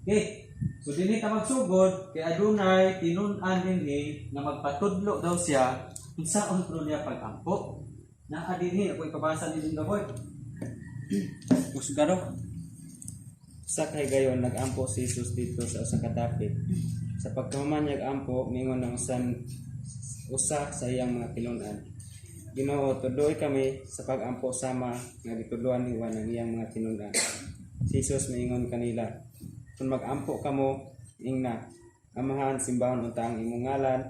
Okay. So dinhi ta magsugod kay adunay tinun-an dinhi nga magpatudlo daw siya unsaon kuno niya pag-ampo. Naa dinhi, ako ipabasa ni Gaboy. Kusgado. Sa kahigayon nag-ampo si Jesus didto sa usa ka dapit. Sa pagkahuman niya ampo, miingon ang usa sa iyang mga tinun-an, "Ginoo, tudloi kami sa pag-ampo sama nga gitudloan ni Juan ang iyang mga tinun-an." Si Jesus miingon kanila, "Kung mag-ampo kamo, ingna: Amahan, simbahon unta ang imong ngalan,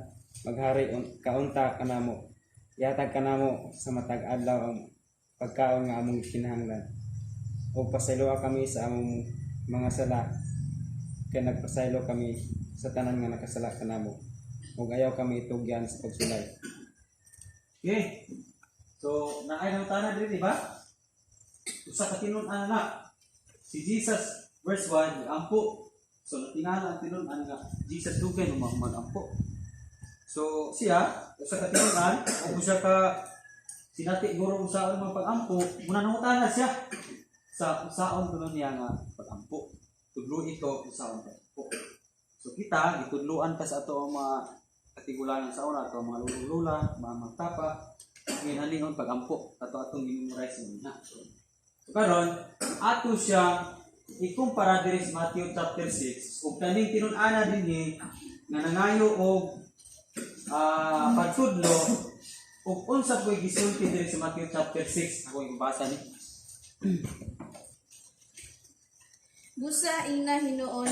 maghari kaunta kanamo. Ihatag kanamo sa matag adlaw ang pagkaon nga among kinahanglan. Ug pasayloa kami sa among mga sala kay nagpasaylo kami sa tanan nga nakasala kanamo. Ug ayaw kami itugyan sa pagsulay." Okay. So, naay nangutana diri, di ba? Usa ka tinun-an na. Si Jesus, verse 1, ampo. So, natingala ang tinun-an nga Jesus dugay no mag-ampo. So, siya, usa ka tinun-an, o usa ka sinati guro usaon mga pag-ampo, muna nangutana siya sa usaon kuno niya nga pag-ampo. Tudlo ito usaon pag-ampo. So kita gitudloan ta sa ato ang mga katigulangan sa una, ato ang mga lolo-lola, mga magtapa, ginhalingon pag-ampo ato atong gi-memorize na. So karon ato siya ikumpara diri sa Matthew chapter 6 ug kaning tinun-ana dinhi nga nangayo og pagtudlo ug unsa po'y gisulti diri sa Matthew chapter 6. Ako ibasa ni. Busa ingna hinuon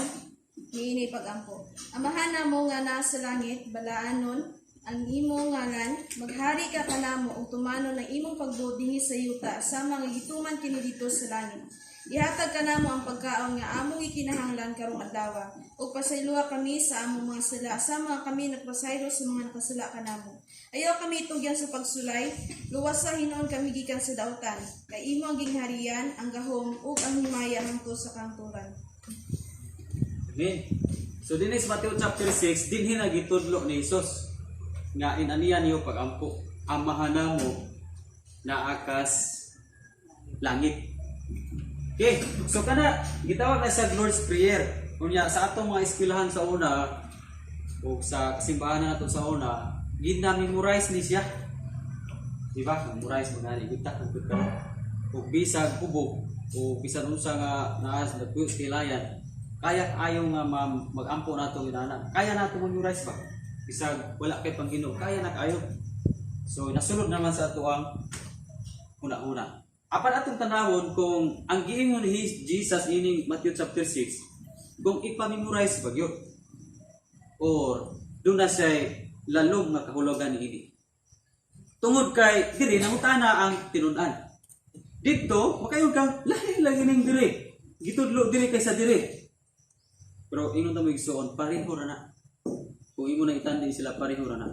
niini pagampo. Amahan namo nga naa sa langit, balaanon ang imong ngalan, maghari ka kanamo ug tumanon ang imong pagbuot dinhi sa yuta sama nga gituman kini didto sa langit. Ihatag kanamo ang pagkaon nga among gikinahanglan karong adlaw ug pasayloa kami sa among mga sala sama nga kami nagpasaylo sa mga nakasala kanamo. Ayaw kami itugyan sa pagsulay, luwasa hinuon kami gikan sa dautan. Kay imo ang gingharian, ang gahom ug ang himaya hangtod sa kahangturan. Amen. So dinhi sa Matthew chapter 6, dinhi na gitudlo ni Jesus nga inaniya niyo pagampo. Amahan namo naa kas langit. Okay, so kana gitawag na sa Lord's Prayer. Unya sa atong mga eskwelahan sa una o sa kasimbahan na nato sa una, gina-memorize ni siya. Di ba? Memorize mo gani gud ta kung ka. Ug bisag kubo o bisan unsa nga naa sa nagpuyo sa kilayan, kaya ayo nga mag-ampo nato inana. Kaya nato memorize ba? Bisag wala kay pangginoo, kaya na kaayo. So nasulod naman sa ato ang una-una. Apan atong tanawon kung ang giingon ni Jesus ining Matthew chapter 6 kung ipa-memorize ba gyud or duna siya lalom nga kahulugan niini. Tungod kay diri nangutana ang tinun-an. Didto makayon kang lahi lagi ning diri. Gitudlo diri kaysa diri. Pero ingon ta mo, igsuon, pareho ra na. Kung imo na itandi sila, pareho ra na.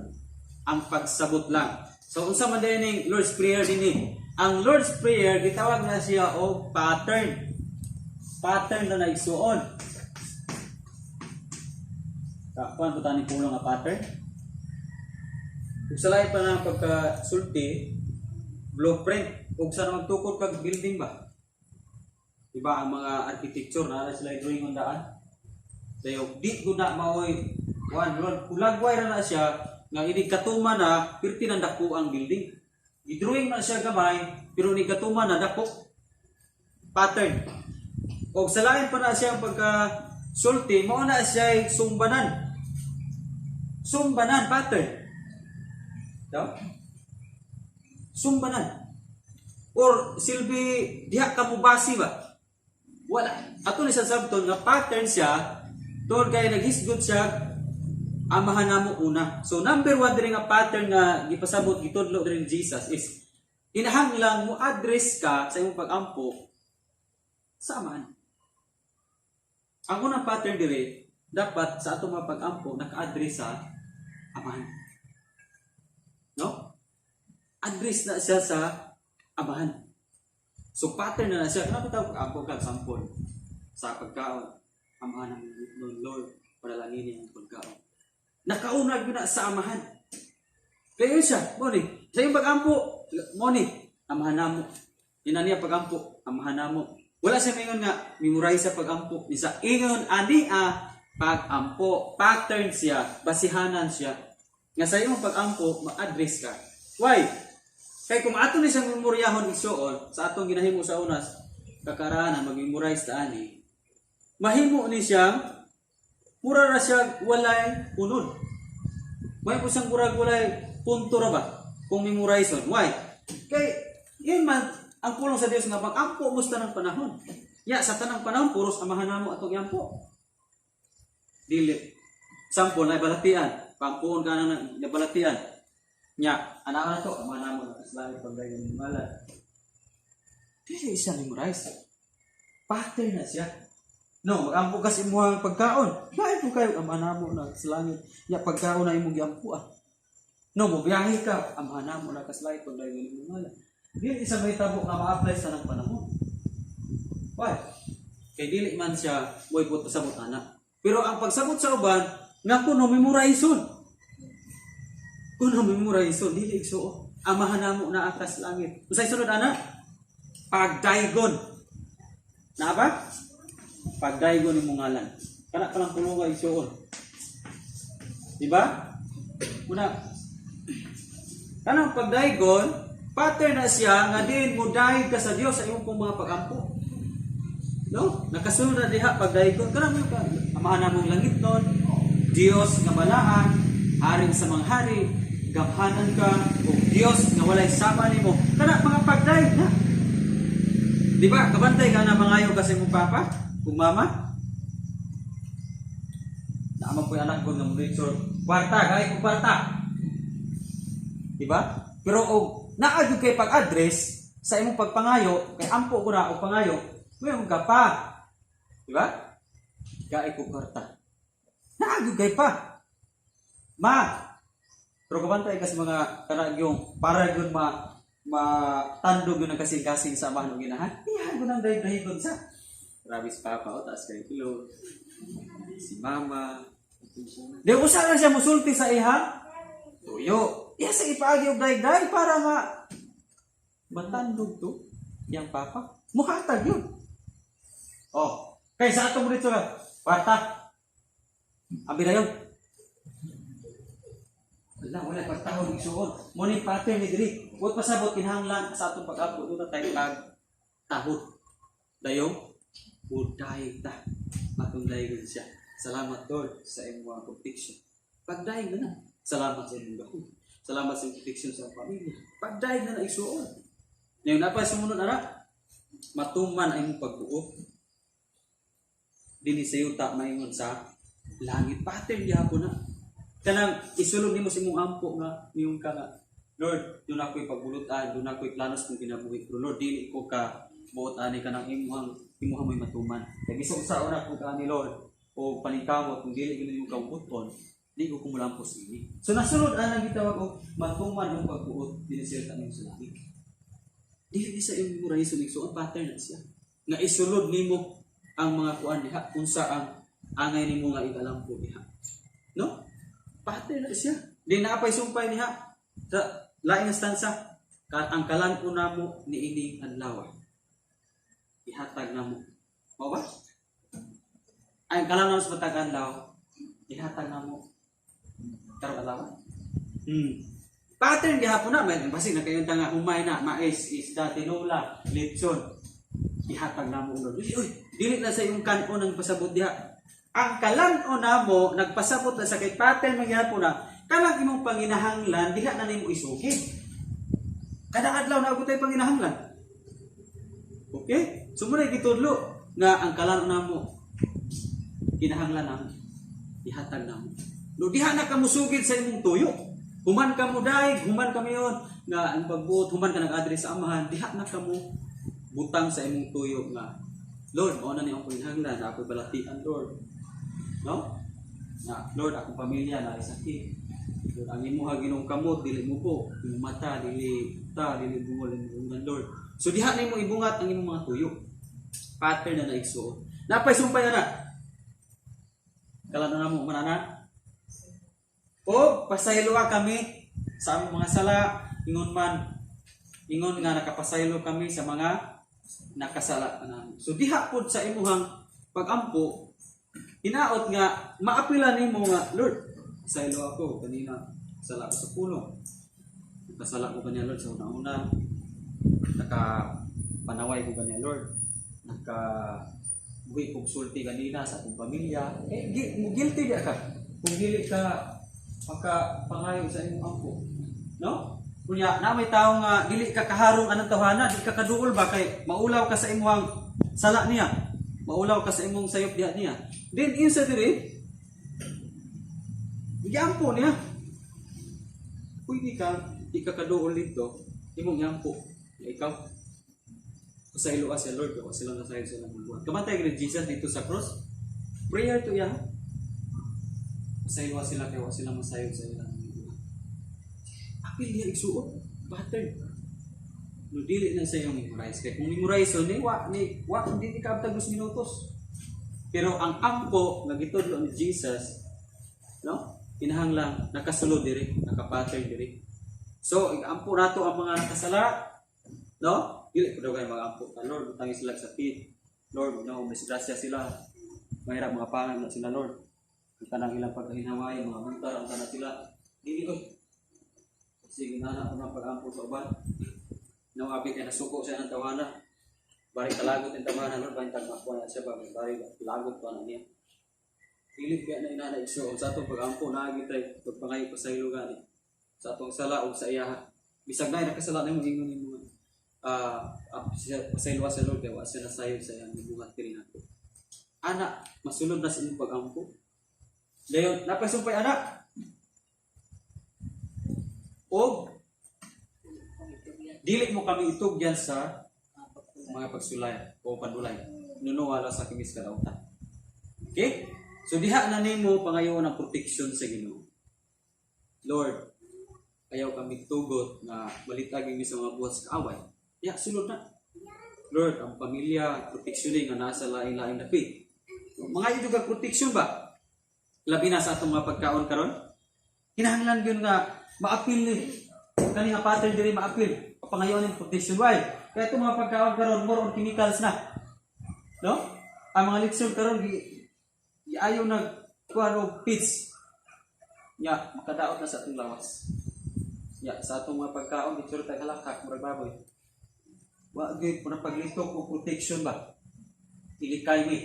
Ang pagsabot lang. So unsa man din ning Lord's Prayer dinhi? Ang Lord's Prayer gitawag na siya og pattern. Pattern na igsuon. Kakuan ko tani pulong nga pattern. Ug sa lain pa na pagkasulti, blueprint ug sa magtukod kag building ba? Diba ang mga architecture na sila drawing on daan? Dayo di gud na maoy one one kulagway ra na siya nga inig katuma na pirti nang dako ang building. Gi-drawing na siya gamay pero ni katuma na dako. Pattern. Og sa lain pa na siya ang pagka sulti, mao na siya sumbanan. Sumbanan pattern. Daw? Sumbanan. Or silbi diha ka mo base ba? Wala. Ato ni sa sabton nga pattern siya tungod kay naghisgot siya amahan namo una. So number one diri nga pattern nga gipasabot, gitudlo diri ni Jesus is kinahanglan mo address ka sa imong pag-ampo sa amahan. Ang unang pattern diri, dapat sa atong mga pag-ampo naka-address sa amahan. No? Address na siya sa amahan. So pattern na siya. Ano tawag pag-ampo ka example sa pagkaon? Amahan ng Lord, panalangin ang pagkaon. Nakauna gyud na sa amahan. Kaya yun siya, mo ni. Sa iyong pag-ampo, mo ni, amahan namo. Ina niya pag-ampo, amahan namo. Wala siya mingon nga memorize sa pagampo. Isa ingon ani a pagampo, pattern siya, basihanan siya. Nga sa imong pagampo, ma-address ka. Why? Kay kung ato ni siyang memoryahon, igsuon, sa atong ginahimo sa unas, kakarahanan, mag-memorize ta ani, mahimo ni siyang mura ra siya walay unod. May po siyang murag walay punto ra ba kung memorize on. Why? Kay yun man ang pulong sa Dios nga pag-ampo mo sa tanang panahon. Ya sa tanang panahon puros Amahan namo atong iampo. Dili. Sample na balatian, pampuon ka na na balatian. Nya, anak na to, Amahan namo na sa langit, pagdayon ng ngalan. Dili siya memorize. Pattern na siya. No, mag-ampo ka sa imuhang pagkaon. Lain po kayo, Ama namo na sa langit. Ya, pagkaon na imong giampuan. No, mobiyahe ka, Ama namo na sa langit, pagdayon ng ngalan. Dili isa may tabo nga ma-apply sa nang panahon. Why? Kay dili man siya mo'y buot pasabot ana. Pero ang pagsabot sa uban, nga kuno memorizon. Kuno memorizon, dili, igsuon. Amahan namo na akas langit. Unsay sunod ana? Pagdaygon. Na ba? Pagdaygon imong ngalan. Kana pa lang pulong, igsuon. Di ba? Una, kanang pagdaygon, pattern na siya nga din mo dayeg ka sa Dios sa imong pong mga pagampo. No? Nakasunod na diha pagdaygon. Kanang mo ka, Amahan namong langit nun, Dios nga balaan, haring sa mga hari, gamhanan ka, o Dios nga walay sama nimo. Kana mga pagdayeg na. Di ba? Kabantay ka na mangayo ka sa imong papa ug mama. Naman po yung anak ko nga mo kwarta, gay ko kwarta. Di ba? Pero og naa gyud kay pag-address sa imong pagpangayo, kay ampo ko na og pangayo, may ka pa. Di ba? Gay ko kwarta. Naa gyud kay pa. Ma. Pero kabantay ka sa mga kanang yung para gyud ma matandog yun ang kasing-kasing sa amahan ug inahan. Iyan ko nang dahig-dahigon sa. Grabe si papa, o taas kay kilo. Si mama. Di usa lang siya musulti sa iha. Tuyo. Iya sa ipaagi og dahig-dahig para ma matandog to yang papa. Muhatag yun. Oh, kay sa atong dito ka. Kwarta. Abi na yun. Wala, wala pagtahod, igsuon. Mo ni pattern ni diri. Huwag pasabot kinahanglan sa atong pag-ampo doon na tayo pag tahod. Dayo, uday ta. Atong dayon siya. Salamat, Lord, sa imong protection. Pagdayeg na na. Salamat sa imong gahom. Salamat sa imong protection sa pamilya. Pagdayeg na na, igsuon. Ngayon, napay sumunod ara. Matuman ang imong pagbuot. Dinhi sa yuta maingon sa langit. Pattern gihapon na. Kanang isulod nimo sa imong ampo nga niyong ka nga, Lord, doon ako'y pagbulutan, doon ako'y plano sa kong kinabuhi. Pero Lord, dili ko ka buot ani kanang imuha mo'y matuman. Kay bisag sa una ko ka ni Lord o paningkamot kung dili gyud nimo kabuoton, di ko kumulampos ini. So nasulod ana gitawag og matuman ang pagbuot dinhi sa yuta sa langit. Dili sa imong memorize, igsuon, pattern na siya. Nga isulod nimo ang mga kuan diha unsa ang angay nimo nga igalampo diha. No? Pattern na siya. Di na apay sumpay niha. Sa laing nga stanza, ang kalan-on namo niining adlaw. Ihatag namo. Mao ba? Ang kalan-on sa matag adlaw, ihatag namo karong adlaw. Pattern gihapon na may basig na kayo nga humay na mais, isda, tinola, lechon. Ihatag namo, Lord. Uy, uy, dili na sa iyong kan-on ang pasabot diha. Ang kalan-on namo nagpasabot na sa kay pattern man gihapon na kanang imong panginahanglan diha na nimo isugid. Kada adlaw na tayo panginahanglan. Okay? So muna gitudlo nga ang kalan-on namo kinahanglan namo ihatag namo. No diha na ka musugid sa imong tuyo. Human ka mo dayeg, human ka mayon nga ang pagbuot, human ka nag-address sa Amahan, diha na ka mo butang sa imong tuyo nga Lord, mao na ni akong panginahanglan, ako'y balatian, Lord. No? Na Lord, akong pamilya na sakit. Lord, ang imuha Ginoong kamot dili mo po, imong mata dili ta dili bungol imong Lord. So diha na imo ibungat ang imong mga tuyo. Pattern na naigsuon. Napay sumpay na na. Kala na namo manana. O pasayloa kami sa among mga sala ingon man ingon nga nakapasaylo kami sa mga Nakasala ka namo. So diha pod sa imuhang pagampo, hinaot nga maapila nimo nga, "Lord, pasaylo ako kanina, sala ko sa pulong. Nakasala ko kaniya, Lord, sa una-una. Naka panaway ko kaniya, Lord. Naka buhi kog sulti kanina sa akong pamilya." Eh, mo guilty di ka. Kung dili ka maka pangayo sa imong ampo. No? Kunya, na may tao nga dili ka kaharong anang tawhana, di ka kaduol ba kay maulaw ka sa imong sala niya. Maulaw ka sa imong sayop diha niya. Then insa diri? Giampo niya. Pwede ka, di ka kaduol dito, imong giampo. Ya ikaw. Pasaylo ka sa Lord, o sila nasayod sa ilang buhat. Kamatay ni Jesus dito sa cross. Prayer to iya. Pasaylo sila kay wa sila masayod sa ilang buhat. Apil niya, igsuon. Pattern. No, dili na sa iyong memorize. Kaya kung memorize ni wa ni wa hindi ni kaabtag 2 minutos. Pero ang ampo nga gitudlo ni Jesus, no? Kinahanglan nakasulod diri, naka-pattern diri. So, iampo nato ang mga nakasala, no? Dili ko daw kayo mag-ampo ka, "Lord, butangi sila sa pit. Lord, no, disgrasya sila. Mahirap mga pangan na sila, Lord. Ang kanang ilang pagkahinaway, mga buntar, ang tanan sila." Dili ko. Sige na na ang pag-ampo sa uban. Nang abi kay nasuko siya ng tawana. Bari kalagot ang tawana, Lord, bari tagmakuha na siya ba, bari lagot pa na niya. Dili kaya na inana, igsuon, sa atong pag-ampo naagi tay pagpangayo pasaylo gani sa atong sala o sa iyaha. Bisag na nakasala nimo, ingon nimo pasaylo sa Lord kay wa siya nasayod sa iyang gibuhat diri nato. Ana, masulod na sa imong pag-ampo. Dayon, napasumpay ana. Og dili mo kami itugyan sa mga pagsulay o padulay. Nuno wala sa kimis kadautan. Okay? So diha na nimo pangayoon ang protection sa Ginoo. "Lord, ayaw kami tugot na balitag mi sa mga buhat sa kaaway." Ya, sulod na. "Lord, ang pamilya, protection nga nasa laing-laing dapit." Mga iyo ka protection ba? Labi na sa atong mga pagkaon karon. Kinahanglan gyud nga maapil ni kani nga pattern diri, maapil. Pangayoon ng protection. Why? Kaya itong mga pagkaon karon more on chemicals na. No? Ang mga litson karon gi ayaw nag kuan og feeds. Ya, makadaot na sa atong lawas. Ya, sa atong mga pagkaon dito ta halakak murag baboy. Wa gyud po na paglitok og protection ba. Ilikay mi.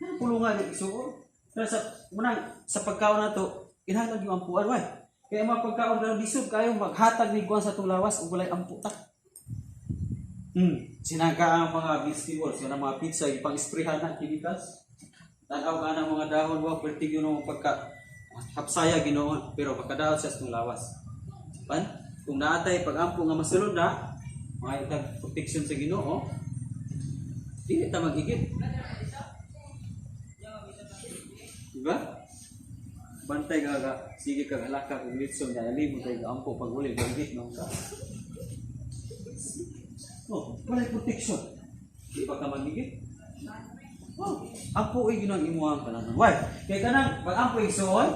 Ano pulungan yung isuo? Pero sa munang sa pagkaon nato, kinahanglan yung ampuan, why? Kaya mga pagkaon karon lisod kayo maghatag ni kuan sa atong lawas ug walay ampo ta. Sinaga ang mga vegetables, yung mga pizza, ipang sprayhan na chemicals. Tanaw ka ng mga dahon, wa pertig yun ang pagka hapsaya ginoon, pero makadaot siya sa atong lawas. Pan? Kung naatay pag-ampo nga masulod na, mga itag protection sa Ginoo, dili ta magigit. Diba? Bantay ka ka, sige ka halaka kung litson nga ali mo kay ampo pag uli gigit no ka. Oh, walay protection. Di ba ka magigit? Oh, ampo ay Ginoo ang imuhang kalanon. Why? Kay kanang pag ampo igsuon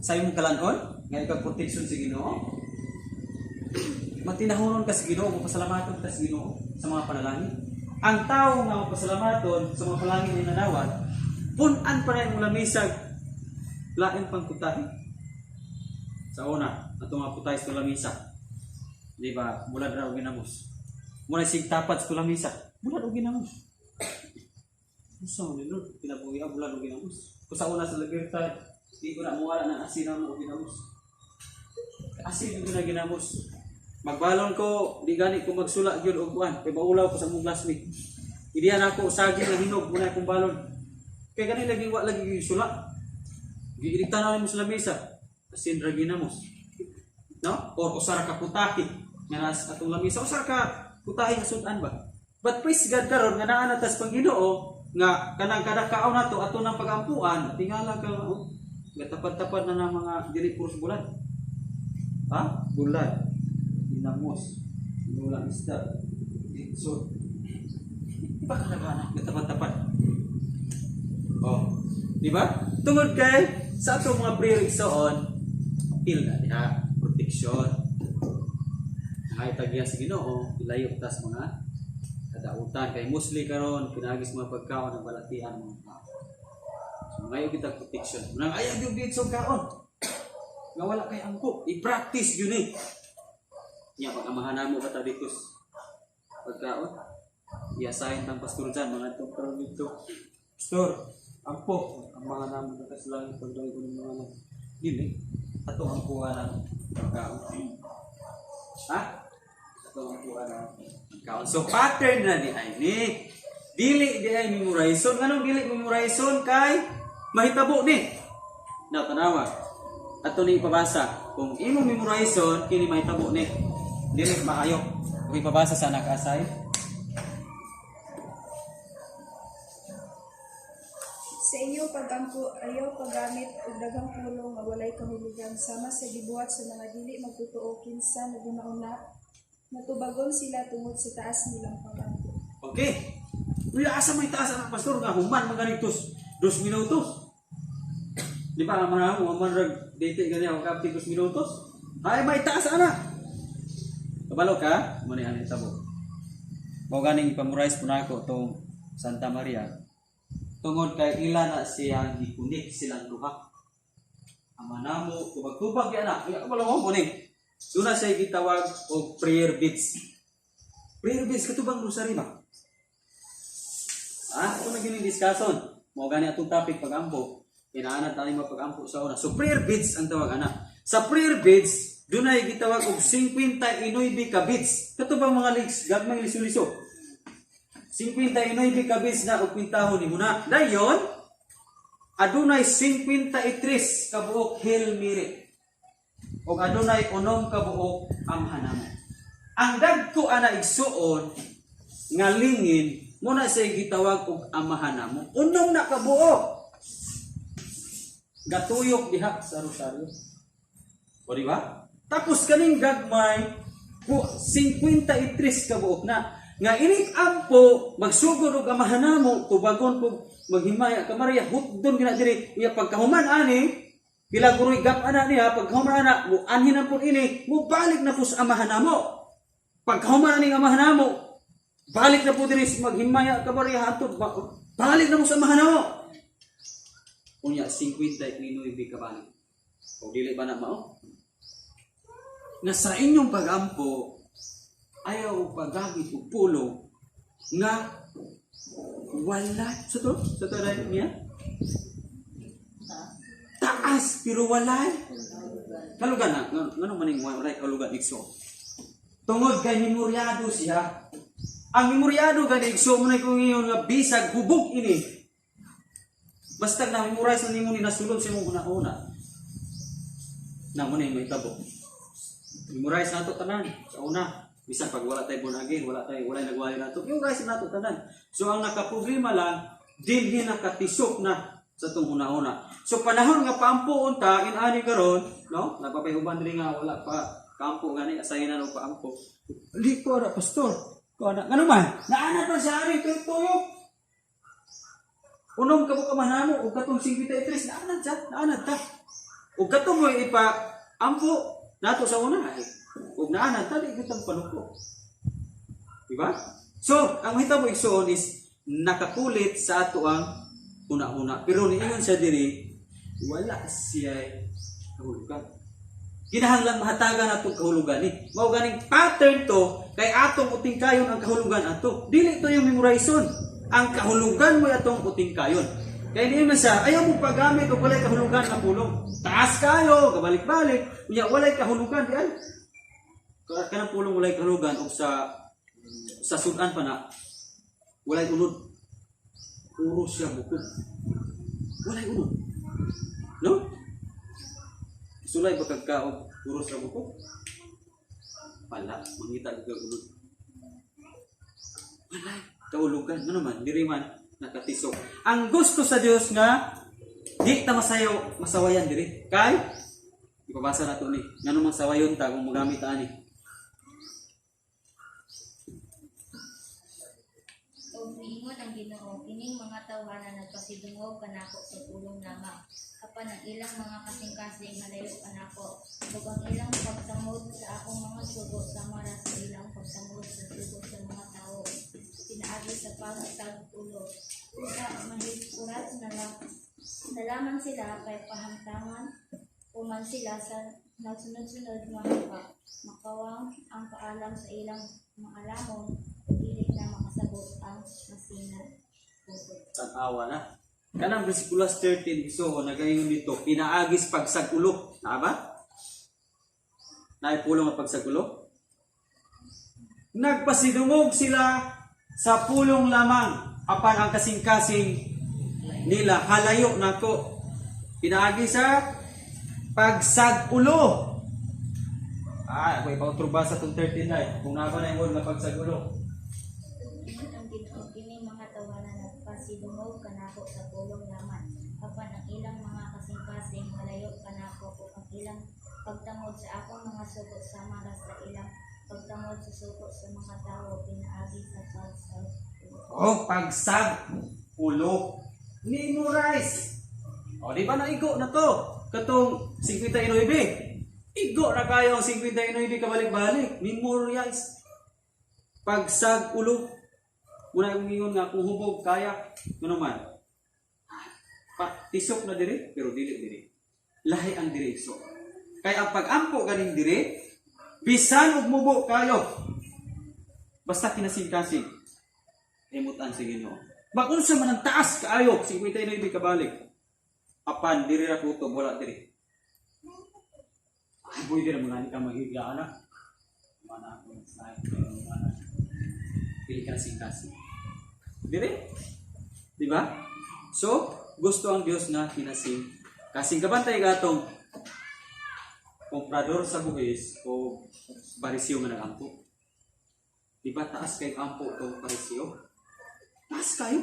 sa imong kalanon, nga ikaw protection sa Ginoo. Matinahonon ka sa Ginoo, mapasalamaton ka sa Ginoo sa mga panalangin. Ang tao nga mapasalamaton sa mga panalangin ni nanawat, pun-an pa na imong lamisa lain pang putahe. Sa una, ato nga putahe sa lamisa. Di ba? Bulad ra og ginamos. Muna sig tapat sa lamisa. Bulad og ginamos. Unsa man ni, Lord, kinabuhi bulad og ginamos. Kung sa una sa Libertad, di ko na muwala ng asin na og ginamos. Asin ko na ginamos. Magbalon ko, di gani ko magsula gyud og kuan, kay maulaw ko sa mong classmate. Idiyan ako saging nga hinog muna akong balon. Kay gani lagi wa lagi gyud sula. Giirita na nimo sa lamesa. Asin ra ginamos. No? Or usa ra ka putahe nga nas atong lamesa, usa ra ka putahe nga sud-an ba. But praise God karon nga naa na tas Panginoon nga kanang kada kaon nato ato nang pagampuan, tingala ka nga, oh, nga tapad-tapad na ng mga dili puros bulad. Ha? Bulad. Ginamos. Tinulang isda. Litson. Di ba kadagana? Nga tapad-tapad. Oh. Di ba? Tungod kay sa atong mga prayer, igsoon, apil na diha, protection. Ay tagya sa Ginoo, ilayo ta sa mga Kadautan kay mostly karon pinaagi sa mga pagkaon ang balatian mga tao. So ngayon kita protection. Nang ayaw yung dito kaon. Nga wala kay angko, i-practice yun eh. Nya pag amahan namo ka ta dito pagkaon. I-assign tang pastor dyan, mga itong karon dito. Pastor, ampo, ang mga namo ka sa langit pagdaway ko ng mga anak. Dili, ato ang kuha ng pagkaon. Ha? Ato ang kuha ng pagkaon. So pattern na di ay ni. Dili di ay memorization. Anong dili memorization kay mahitabo ni? Na tanawa. Ato ni ipabasa. Kung imong memorization kini mahitabo ni. Dili maayo. Kung ipabasa sa nakaasay. Sa inyong pagampo, ayaw paggamit og daghang pulong nga walay kahulugan sama sa gibuhat sa mga dili magtotoo kinsa naghuna-huna natubagon sila tungod sa taas nilang pagampo. Okay. Uy, asa may taas ang pastor nga human man ganito 2 minutos. Di ba ang mga mo man rag date gani ako kapti 2 minutos. Ay may taas ana. Kabalo ka? Mo ni ani tabo. Mao ganing ipamurize po nako tong Santa Maria. Tungod kay ila na siyang gikunik silang duha. Ama namo tubag-tubag yan na. Uy, kabalo mo ni. Doon na siya gitawag og prayer beads. Prayer beads katubang rosary ba? Ah, ito na gini discussion. Mao gani atong topic pagampo. Inaanad tayo mapagampo sa una. So prayer beads ang tawag ana. Sa prayer beads, dunay gitawag og 59 ka beads. Kato bang mga legs, gagmay liso-liso. 59 ka beads na og kwintahon nimo na. Dayon, adunay 53 ka buok Hail Mary. Og adunay 6 ka buok Amhanamo. Ang dagko ana igsuon nga lingin mo na siya gitawag og amahan namo. 6 na ka buok. Gatuyok diha sa rosaryo. O di ba? Tapos kaning gagmay ku 53 ka buok na nga inig ampo magsugod og amahan namo tubagon kog maghimaya ka Maria hutdon gina diri unya pagkahuman ani pila guroy gap ana niya pagkahuman ana mo anhin na pud ini mo balik na po sa amahan namo pagkahuman ani ang amahan namo balik na po diri sa maghimaya ka Maria hantod balik na mo sa amahan namo unya 59 ka balik o dili ba na mao nga sa inyong pagampo ayaw paggamit og pulong nga wala sa to dahil niya taas pero walay kalugan na ngano maning walay kalugan igso tungod kay memoryado siya. Ang memoryado gani igso mo na kung ngayon nga bisag hubog ini basta na memorize na nimo ni nasulod sa imong una-una na mo na yung mahitabo. Memorize nato tanan sa una bisan pag wala tay born again, wala tay walay nagwali nato, memorize nato tanan. So ang nakaproblema lang dinhi nakatisok na sa tong una-una. So panahon nga paampo unta inani karon, no, napapay uban diri nga wala pa kaampo gani asahinan og paampo. Di ko ara pastor ko ana ngano man naana pa siya ari tuyok 6 ka buok manamo ug katong 53 naanad siya, naanad ta ug katong mo ipa ampo nato sa una ay ug naanad ta di kitang panuko, di ba? So ang mahitabo igsuon is nakakulit sa ato ang una-una pero niingon siya diri wala siya kahulugan. Kinahanglan mahatagan atong kahulugan ni mao ganing pattern to kay atong utingkayon ang kahulugan ato, dili to yung memorization. Ang kahulugan mo atong utingkayon kay niingon man siya ayaw mo paggamit og walay kahulugan nga pulong. Taas kayo gabalik-balik unya walay kahulugan di ay kanang pulong walay kahulugan og sa sudan pa na walay unod, puro siya bukod, walay unod, no? Sulay ba kag kaog puro sa bukod? Wala, mangita gyud kag unod. Wala, kahulugan ano man, diri man nakatisok. Ang gusto sa Dios nga di ta masayaw, masawayan diri. Kay ipabasa na to ni. Ngano man sawayon ta kung mogamit ta ani? Og Niingon ang Ginoo, kining mga tawhana nagpasidungog kanako sa pulong lamang, apan ang ilang mga kasing-kasing halayo kanako, ug ang ilang pagtangod sa akong mga sugo sama ra sa ilang pagtangod sa sugo sa mga tawo pinaagi sa pagsag-ulo. Usa mahigkurat na lang nalaman sila kay pahamtangan uman sila sa nagsunod-sunod nga hakap. Makawang ang kaalam sa ilang maalamon, ug dili na makasabot ang masinat pugad. Tanawa na. Kanang versikulas 13, so nagaingon dito, pinaagis pagsagulo. Naa ba? Naipulong ang pagsagulo? Nagpasidungog sila sa pulong lamang apan ang kasing-kasing nila halayo nako. Pinaagi sa pagsagulo. Ah, ako ipautro ba sa itong 13 na eh. Kung naa ba na yung word na pagsagulo. Ingon ang Ginoo, kini mga tawhana nagpasidungog kanako sa pulong lamang, apan ang ilang mga kasing-kasing halayo kanako, ug ang ilang pagtangod sa akong mga sugo sama ra sa ilang pagtangod sa sugo sa mga tawo pinaagi sa pagsag-ulo. Oh, pagsag ulo. Memorize. O, di ba naigo na to? Katong 59. Igo na kayo ang 59 kabalik-balik. Memorize. Pagsag ulo. Muna yung ingon nga kung hubog kaya. Ano man? Pa, tisok na diri, pero dili diri. Lahi ang diri igso. Kay ang pag-ampo ganing diri, bisan og mubo kayo. Basta kinasing-kasing himutan sa Ginoo. Magunsa man ang taas kaayo, 59 kabalik. Apan diri ra kutob, wala diri. Ay, boy, diri mga ka maghigla na. Mana ako sa mana. Pili ka sing kasi. Diri? Di ba? So, gusto ang Dios na kinasing kasing kabantay gatong komprador sa buhis o pariseo nga nagampo. Di ba taas kay ampo to pariseo? Taas kayo.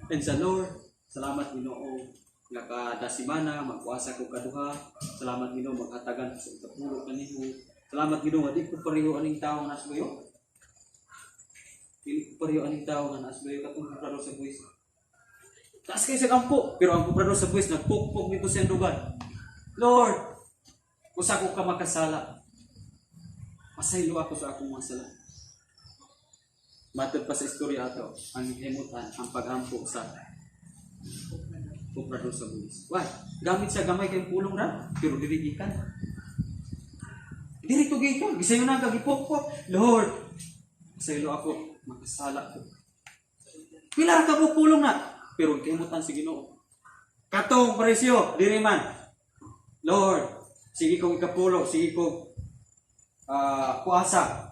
And sa Lord, salamat Ginoo nga kada semana magkuasa ko kaduha. Salamat Ginoo maghatagan ko sa ikapulo kanimo. Salamat Ginoo nga di ko pareho aning tawo nga nasbayo. Dili ko pareho aning tawo nga nasbayo katong komprador sa buhis. Taas kayo sa kampo, pero ang komprador sa buhis nagpukpok nito sa lugar. Lord, usa ko ka makasala. Pasaylo ako sa akong mga sala. Matod pa sa istorya ato, ang himutan, ang pagampo sa komprador sa buhis. Why? Gamit siya gamay kay pulong ra, pero diri gikan. Diri to gikan, gisayo na ka gipokpok. Lord, pasaylo ako, makasala ko. Pila ra ka mo pulong na, pero gihimutan si Ginoo. Katong presyo, diri man. Lord, sige kong ikapulo, sige kong kuasa.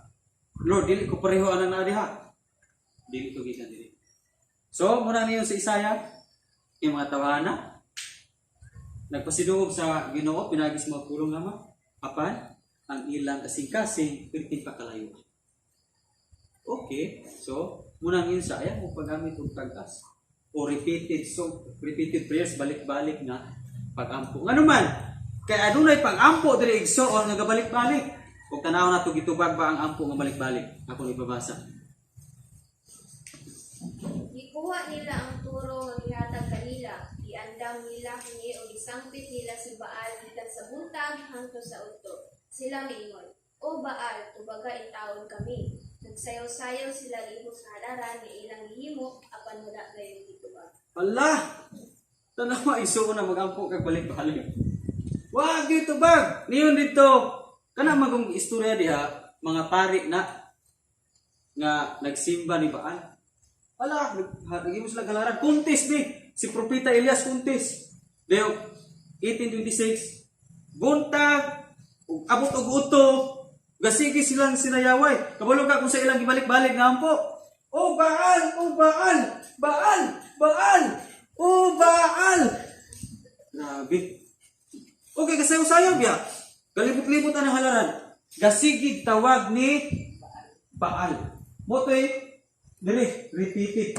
Lord, dili ko pareho anang naa diha. Dili ko gikan dili. So, muna niyo sa Isaiah, yung mga tawhana, nagpasidungog sa Ginoo, pinagis mga pulong lamang, apan ang ilang kasing-kasing, perting pakalayo. Okay, so, muna niyo sa ayaw mo paggamit og tag-as. O repeated, so, repeated prayers, balik-balik nga pag-ampo. Ngano man, kay adunay pag-ampo diri igsoon nga gabalik-balik. Ug tanaw na to gitubag ba ang ampo nga balik-balik? Ako ni ibabasa. Gikuha nila ang turo nga gihatag kanila, giandam nila kini ug gisangpit nila si Baal gikan sa buntag hangtod sa udto. Sila miingon, "O Baal, tubaga intawon kami." Nagsayaw-sayaw sila lihok sa halaran nga ilang gihimo apan wala gayon gitubag. Ala! Tanawa igsoon na mag-ampo kag balik-balik. Wag gitubag! Niyon dito. Kana magong istorya diha, mga pari na nga nagsimba ni Baal. Ala, nagimo sila galaran. Kuntis bi si Propeta Elias kuntis. Deo 1826 buntag ug abot og uto gasigi silang sinayaway. Kabalo ka kung sa ilang gibalik-balik nga ampo. Oh Baal, oh Baal, Baal, Baal, oh Baal. Grabe. Okay, kasayo-sayo biya. Galibot-libot ang halaran. Gasigig tawag ni Baal. Motoy, dire, repeated.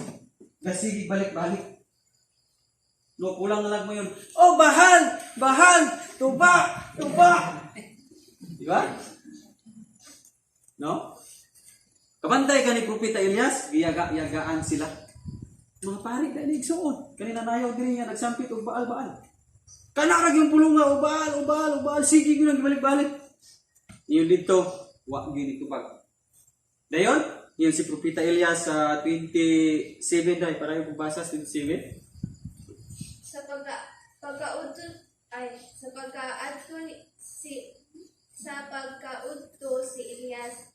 Gasigig balik-balik. No, kulang na lang mo yun. Oh, bahal! Bahal! Tuba! Tuba! Di ba? No? Kabantay ka ni Propeta Elias, giyaga-yagaan sila. Mga pari dahil igsuon. Kanina nayaw diri nga nagsampit og baal-baal. Kana ra gyud pulong nga o baal, o baal, o baal, sige gyud ang gibalik-balik. Iyon dito, wa gyud nitubag. Dayon, yun si Propeta Elias sa 27 dahil para yung basa 27. Sa pagka pagkaudto ay sa pagkaadto si sa pagkaudto si Elias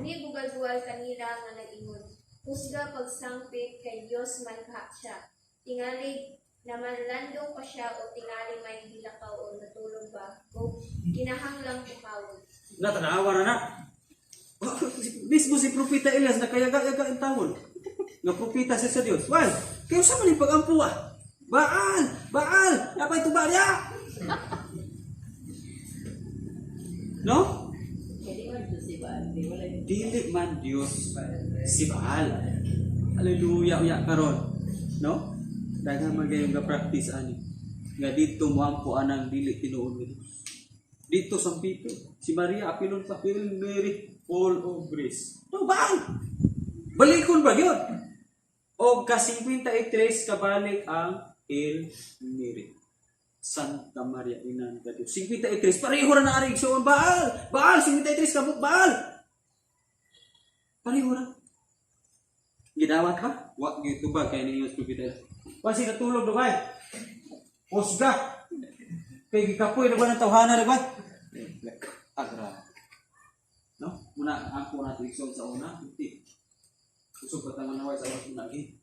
ni bugalbugal kanila nga nag-ingon, "Husga pagsangpit kay Dios man ka siya. Tingali naman landong pa siya o tingali may gilakaw o natulog ba o kinahanglang pukawon." Natanawa na na. Mismo si Propeta Elias nakayaga-yaga ang tawon. Nga propeta siya sa Dios. Why? Kayo sa man yung pag-ampo ah. Baal! Baal! Napay tuba niya! No? Dili man Dios si Baal. Hallelujah uya karon. No? Daghang man gayong ga-practice ani. Nga dito moampo anang dili tinuod ni Dios. Dito sa Pito, si Maria apilon pa, Hail Mary, full of grace. No, Baal! Balikon ba yun? O ka 53 kabalik ang Hail Mary. Santa Maria Ina ng Diyos. 53, pareho ra na ari igsuon Baal! Baal, 53 kabuk Baal! Pareho ra. Gidawat ba? Wa gyud tubag kay ninyo sa Propeta. Wa si natulog dugay. Husga. Kay gikapoy na ba ng tawhana na ba? Agra. No? Muna ang po natin igsoon sa una. Hindi. Usog pa tangan naway sa una gi.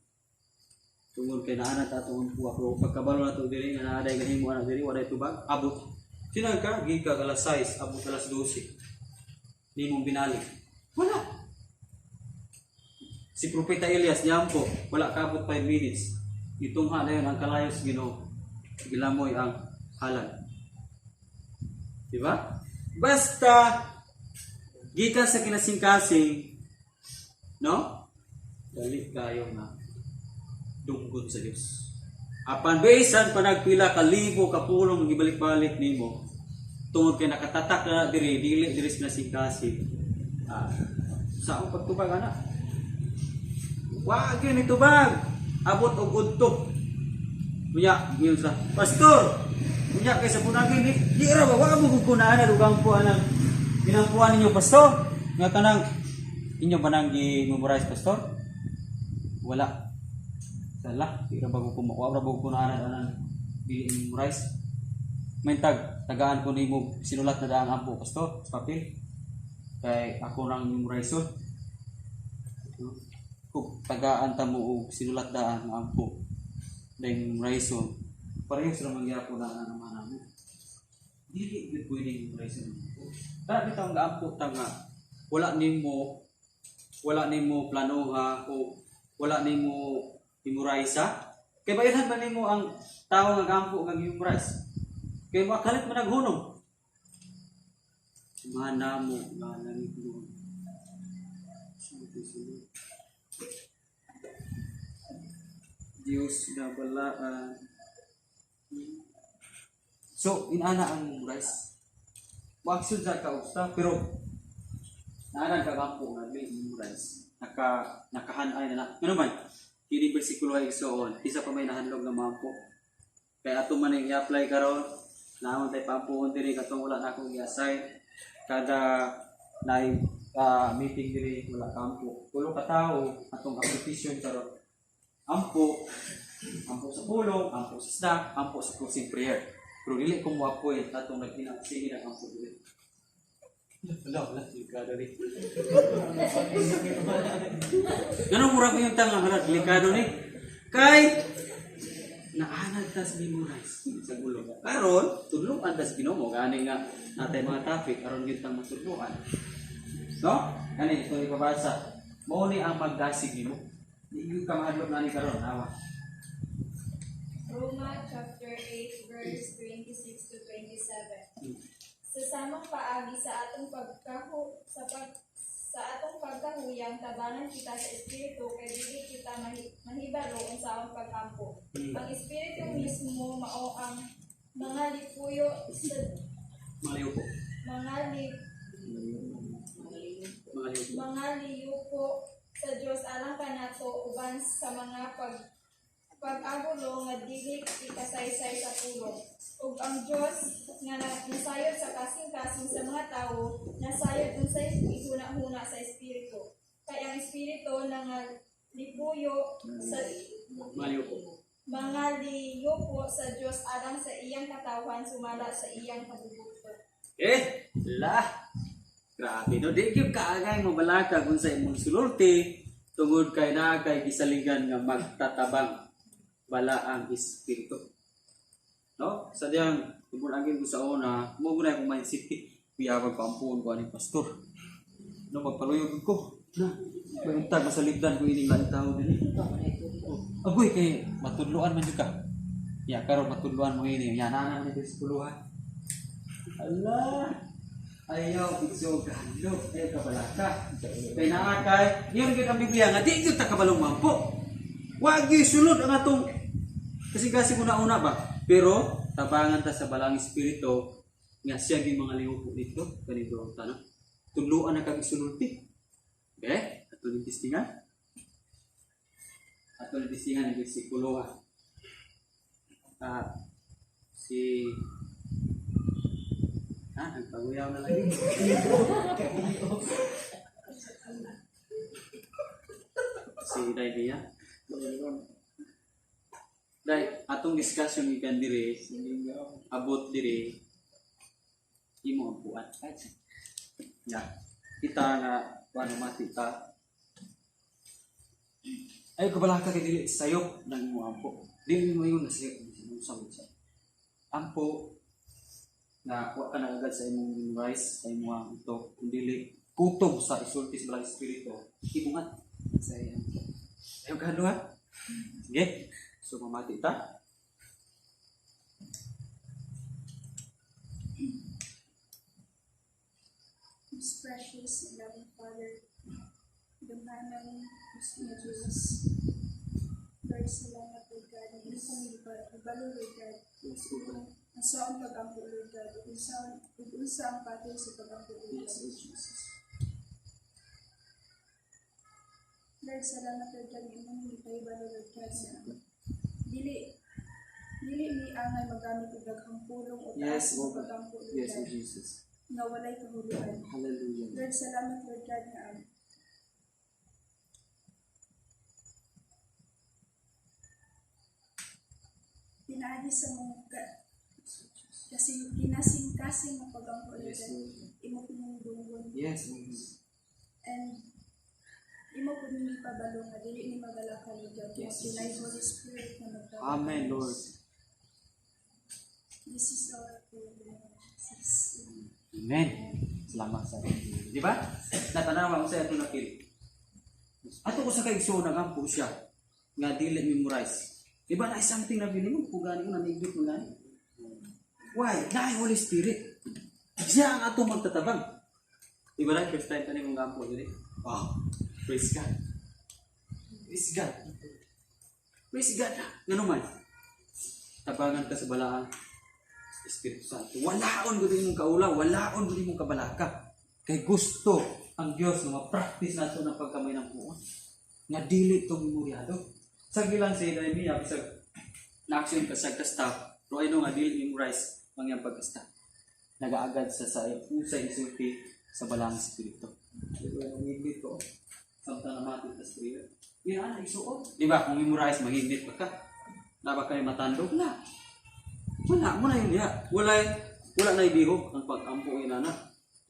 Tungod kay naa na ta atong buwa pero pagkabalo na to diri nga naa day gahimo ana diri walay tubag abot. Sinag ka gika alas 6 abot alas 12. Nimong binalik. Wala. Si Propeta Elias niyampo, wala kaabot 5 minutes. Itungha na yun ang kalayos Ginoo. Gilamoy ang halad. Di ba? Basta gikan sa kinasingkasing, no? Dali kayo nga dunggon sa Dios. Apan bisan pa nagpila ka libo ka pulong gibalik-balik nimo tungod kay nakatatak na diri dili diri sa kinasingkasing. Ah, sa akong pagtubag ana. Wa gyud ni tubag. Abot og udto. Unya, ngiyon sa Pastor. Unya kay sa punagi ni di ra ba wa mo gud kunaan na dugang po anang ginampuan ninyo pastor. Nga kanang inyo ba nang gi-memorize, pastor? Wala. Sala, di ra ba ko wa ra ba ko kunaan anang dili memorize. May tagaan ko nimo sinulat na daang ampo pastor sa papel. Kay ako nang memorize. Kung tagaan ta mo og sinulat daan nga ampo dahil memorize, parehas ra man gyapon na naman namo. Dili gyud pwede memorize ang ampo. Tara bitaw nga ampo ta nga wala nimo planoha o wala nimo memorize. Kay bayran ba nimo ang tawo nga gampo nga memorize? Kay makalit man naghunong. Amahan namo nga langit noon. Sunod. Diyos na balaan. So, inana ang memorize. Wa sa ka usta, pero naanan ka kampo nga dili memorize. Nakahanay na na. Ano man? Kini bersikulo ay igsoon, isa pa may nahandlog nga mampo. Kaya ato man ang i-apply karon, naamon tay pampuon diri katong wala na akong i-assign. Kada naay meeting diri wala kampo. Tulo ka tawo atong application karon. Ampo, ampo sa pulong, ampo sa snack, ampo sa closing prayer. Pero dili ko mo-appoint atong naghinang sige nag ampo dili. Wala, wala, delikado ni. Ganun mura ko yung tanga, wala, delikado ni. Kay, naanad tas memorize sa gulo. Karon, tudloan tas Ginoo gani nga natay mga topic aron gyud tang matudloan. No? Gani ito ipabasa. Mao ni ang magdasig nimo. Di gyud ka mahadlok nani karon, awa. Roma chapter 8 verse 26 to 27. Sa samang paagi sa atong pagkahuyang tabangan kita sa espiritu kay dili kita mahibalo unsaon pag-ampo. Ang espiritu mismo mao ang mga lipuyo sa Mga po. mga li, Mga liyo po. mga liyupo. Sa Dios alang kanato uban sa mga pag-agulo nga dili ikasaysay sa pulong. Ug ang Dios nga nasayod sa kasing-kasing sa mga tawo, nasayod unsay ihuna-huna sa espiritu. Kay ang espiritu nangalipuyo sa Maliw po. Mga liyupo sa Dios alang sa iyang katawhan sumala sa iyang kabubut-on. Eh, la. Grabe no, di gyud kaagay mabalaka kung sa imong sululti tungod kay naa kay gisaligan nga magtatabang balaang espiritu. No? Sa diyang tungod agin ko sa una, mo gud akong mindset biyawag ko ampuon ko aning pastor. No, magpaluyog ko. Na, may untag masaligdan ko ining laing tao dinhi. Oh, agoy kay matudloan man jud ka. Ya karon matudloan mo ini. Ya na na ni bersikulo ha. Allah. Ayaw igso galo, ayaw kabalaka. Kay naa kay, yun gyud ang Biblia nga di gyud ta kabalong mampo. Wa gyud sulod ang atong kasi kasi una-una ba. Pero tabangan ta sa balang espiritu nga siya gyud mga liwupo dito kanito ang tanong. Tudloan na kag isululti. Okay? Ato ning testingan. Ato ning testingan ang bersikulo ha. Ah, si Ah, nagpaguyaw na lagi. Si Day Bia. Day, atong discussion gikan diri, abot diri imo ampuan. Ya. Kita nga kuan mati ta. Ay kabalaka kay dili sayop ng imo ampo. Dili mo ingon na sayop sa sa ampo na wa ka na agad sa imong memorize sa imong utok kung dili kutob sa isulti sa balang espiritu ibungat sa iyang ayaw ka ha. Sige, so mamati ta. Most precious and loving Father, gamhanan nga Diyos. Lord, salamat, Lord God. Hindi kami ibalo, Lord God. Yes, O God. Ang saong pag-ampo, Lord God. Ug unsa ang patol sa pag-ampo, Lord Yes, God. O Jesus. Lord, salamat, Lord God. Nga imong gipahibalo, Lord God, na dili dili mi angay magamit og daghang pulong o Yes, taas nga O God. pag-ampo, Lord Yes, O God, Jesus. nga walay kahulugan. Hallelujah. Lord, salamat, Lord God, nga pinaagi sa mong kasi kinasing-kasing nga pag-ampo, Lord Yes, God, Lord. imo pinungdunggon Yes, O God. and imo pud ni pabalo nga dili ni mabalaka, Lord God, Yes, kung Jesus. Holy Spirit na magtabang. Amen, Lord. This is our prayer in the name of Jesus. Amen. Salamat sa Di ba? Natanawa ko sa ato nakil. Ato ko sa kaigsoon nagampo siya nga dili memorize. Di ba na something na bili mo kung gani mo nanigit mo gani? Why? Na Holy Spirit. Siya ang atong magtatabang. Di ba na first time tani mong gampo dili? Wow. Praise God. Praise God. Praise God. Ngano man? Tabangan ka sa balaan. Espiritu Santo. Walaon gud imong kaula, walaon gud imong kabalaka. Kay gusto ang Dios nga ma-practice nato ng pagkamay ng puon. Nga dili to memoryado. Sa gilang si Jeremiah bisag na-action ka sa ka-stop, pero ay no nga dili memorize ang iyang pagka-stop. Nagaagad sa usay isulti sa balang espiritu. Di ba ang higit ko? Samtang namati ta sa prayer. Yan ana isuot. Di ba kung memorize mahigit pa ka. Na ba kay matandog na? Wala mo na yun diha. Wala na ibihog ang pag-ampo inana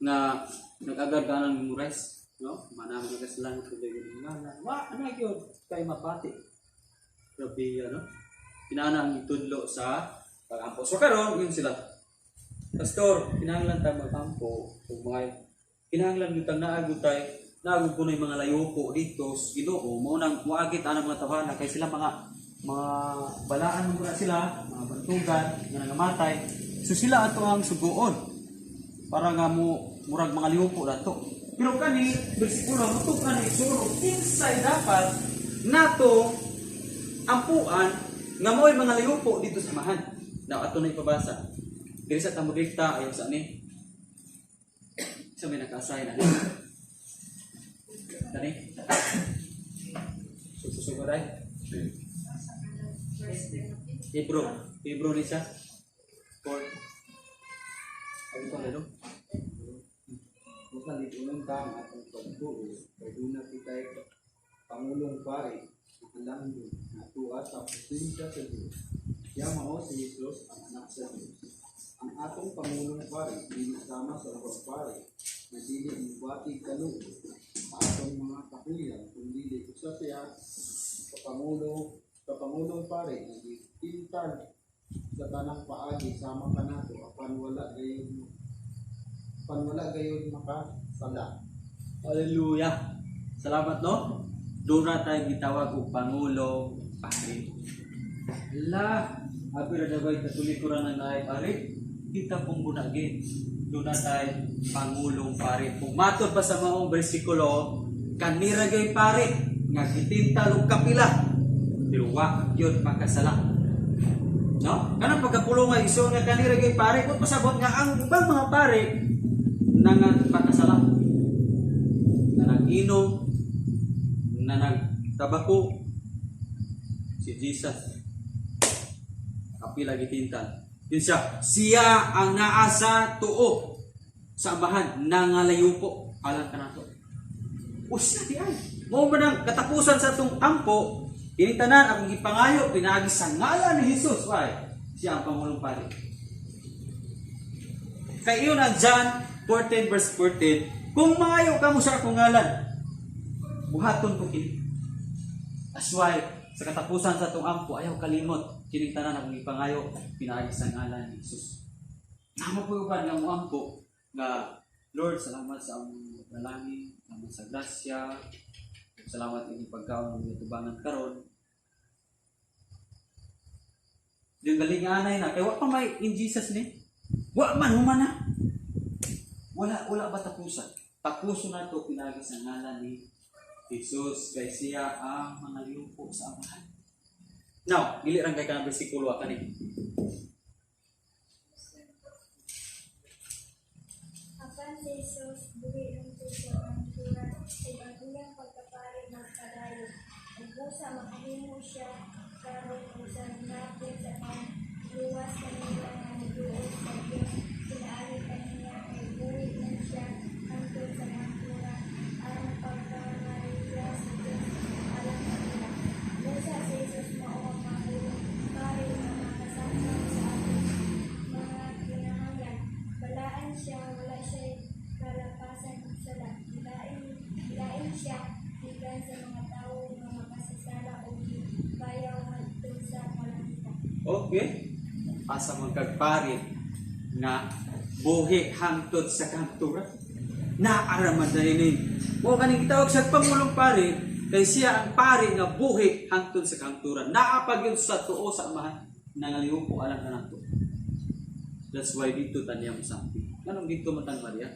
nga nag-agad ka ng memorize, no? Mana mo ka sa langit kung dahil nga wa ano gyud kay mapati. Grabe ano. Inana ang gitudlo sa pag-ampo. So karon yun sila. Pastor, kinahanglan ta mag-ampo ug mga kinahanglan gyud tang naagud tay naagud kunoy mga layuko dito sa Ginoo mao nang moagit ana mga tawhana kay sila mga balaan mo na sila, mga bantugan nga nangamatay. So sila ato ang suguon para nga mo murag mga liupo dato. Pero kani bersikulo mo to kani isuro kinsay dapat nato ampuan nga mo'y mga liupo dito sa amahan. Now ato na ipabasa. Diri sa tamudikta ayon sa ni. Sa may naka-assign ani. Kani. Kusog ba tayo? Hebrew. Hebrew ni siya. 4. Ano ito, ano? Busa lig-unon ta ang atong pagtuo, kay duna kitay pangulong pari, nakalandong, natua sa presensya sa Dios. Siya mao si Jesus, ang anak sa Dios. Ang atong pangulong pari, dili sama sa ubang pari, na dili mobati kaluoy sa atong mga kahuyan, kun dili usa siya ka pangulong pari nga gitintal sa tanang paagi sama kanato, apan wala gayud makasala. Hallelujah. Salamat, no? Doon na tayo gitawag og Pangulong Pari. La, abi ra dagay Katoliko ra na naay pari. Kita pong bunagin. Doon na tayo Pangulong Pari. Kung matod pa sa maong bersikulo, kanira gay pari nga gitintal og kapila. Pero wa gyud makasala. No? Kanang pagkapulong nga iso nga kanira gay pare, kung pasabot nga ang ubang mga pare na nga makasala, na nag-inom, na nagtabako, si Jesus, kapila gitintal. Yun siya, siya ang naa sa tuo sa Amahan, nangalayo po, alang kanato. Usa di ay. Mao man ang katapusan sa atong ampo, ini tanan akong gipangayo pinaagi sa ngalan ni Jesus, why? Siya ang Pangulong Pari. Kay iyon ang John 14 verse 14, "Kung mangayo kamo sa akong ngalan, buhaton ko kini." That's why, sa katapusan sa atong ampo, ayaw kalimot, kining tanan akong gipangayo, pinaagi sa ngalan ni Jesus. Namo po uban nga mo ampo, nga, "Lord, salamat sa among dalangin, salamat sa grasya, salamat inyong pagkaon ng tubangan karon." Yung galing anay na, kay wa pa may in Jesus ni. Wa man, human na. Wala, wala ba tapusan? Tapuso na ito pinagi sa ngalan ni Jesus, kay siya ang mga liyupo sa Amahan. Now, dili rang kay kanang bersikulo kani. Apan si Jesus buhi hangtod sa kahangturan ug ang iyang pagkapari magpadayon. Ug busa makahimo siya karon og sangapit sa pangluwas kanila nga moduol sa Dios pinaagi kaniya, kay buhi man siya hangtod sa kahangturan aron pagpangariya sa Dios alang kanila. Busa si Jesus mao ang Pangulong Pari nga makasangkap sa atong mga kinahanglan. Balaan siya, wala siya kalapasan og sala. Gilain siya gikan sa mga tawo nga makasasala ug gibayaw ngadto sa kalangitan. Okay. Asa man kag pari nga buhi hangtod sa kahangturan. Naaraman na ini. Mo kaning gitawag sa Pangulong Pari kay siya ang pari nga buhi hangtod sa kahangturan. Naa pa gyud sa tuo sa Amahan, nangaliw alang kanato. That's why dito tanya mo sampi. Anong dito man tang Maria?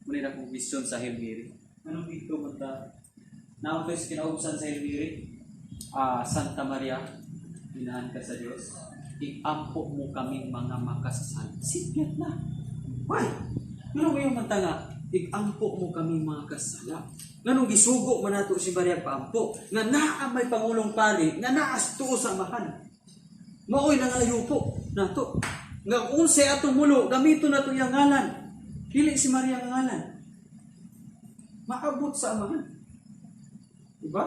Muna na akong mission sa Hail Mary. Anong dito man ta? Naon sa kinaubsan sa Hail Mary? Ah, "Santa Maria, inahan ka sa Diyos. Iampo mo kaming mga makasasala." Simple na. Why? Pero ngayon man ta nga, "Iampo mo kami mga kasala." Nganong gisugo man nato si Maria paampo? Nga naa may Pangulong Pari, nga naas tuo sa Amahan. Maoy nangalayo po nato. Nga unsay atong mulo, gamito nato iyang ngalan. Dili si Maria nga ngalan. Maabot sa Amahan. Diba?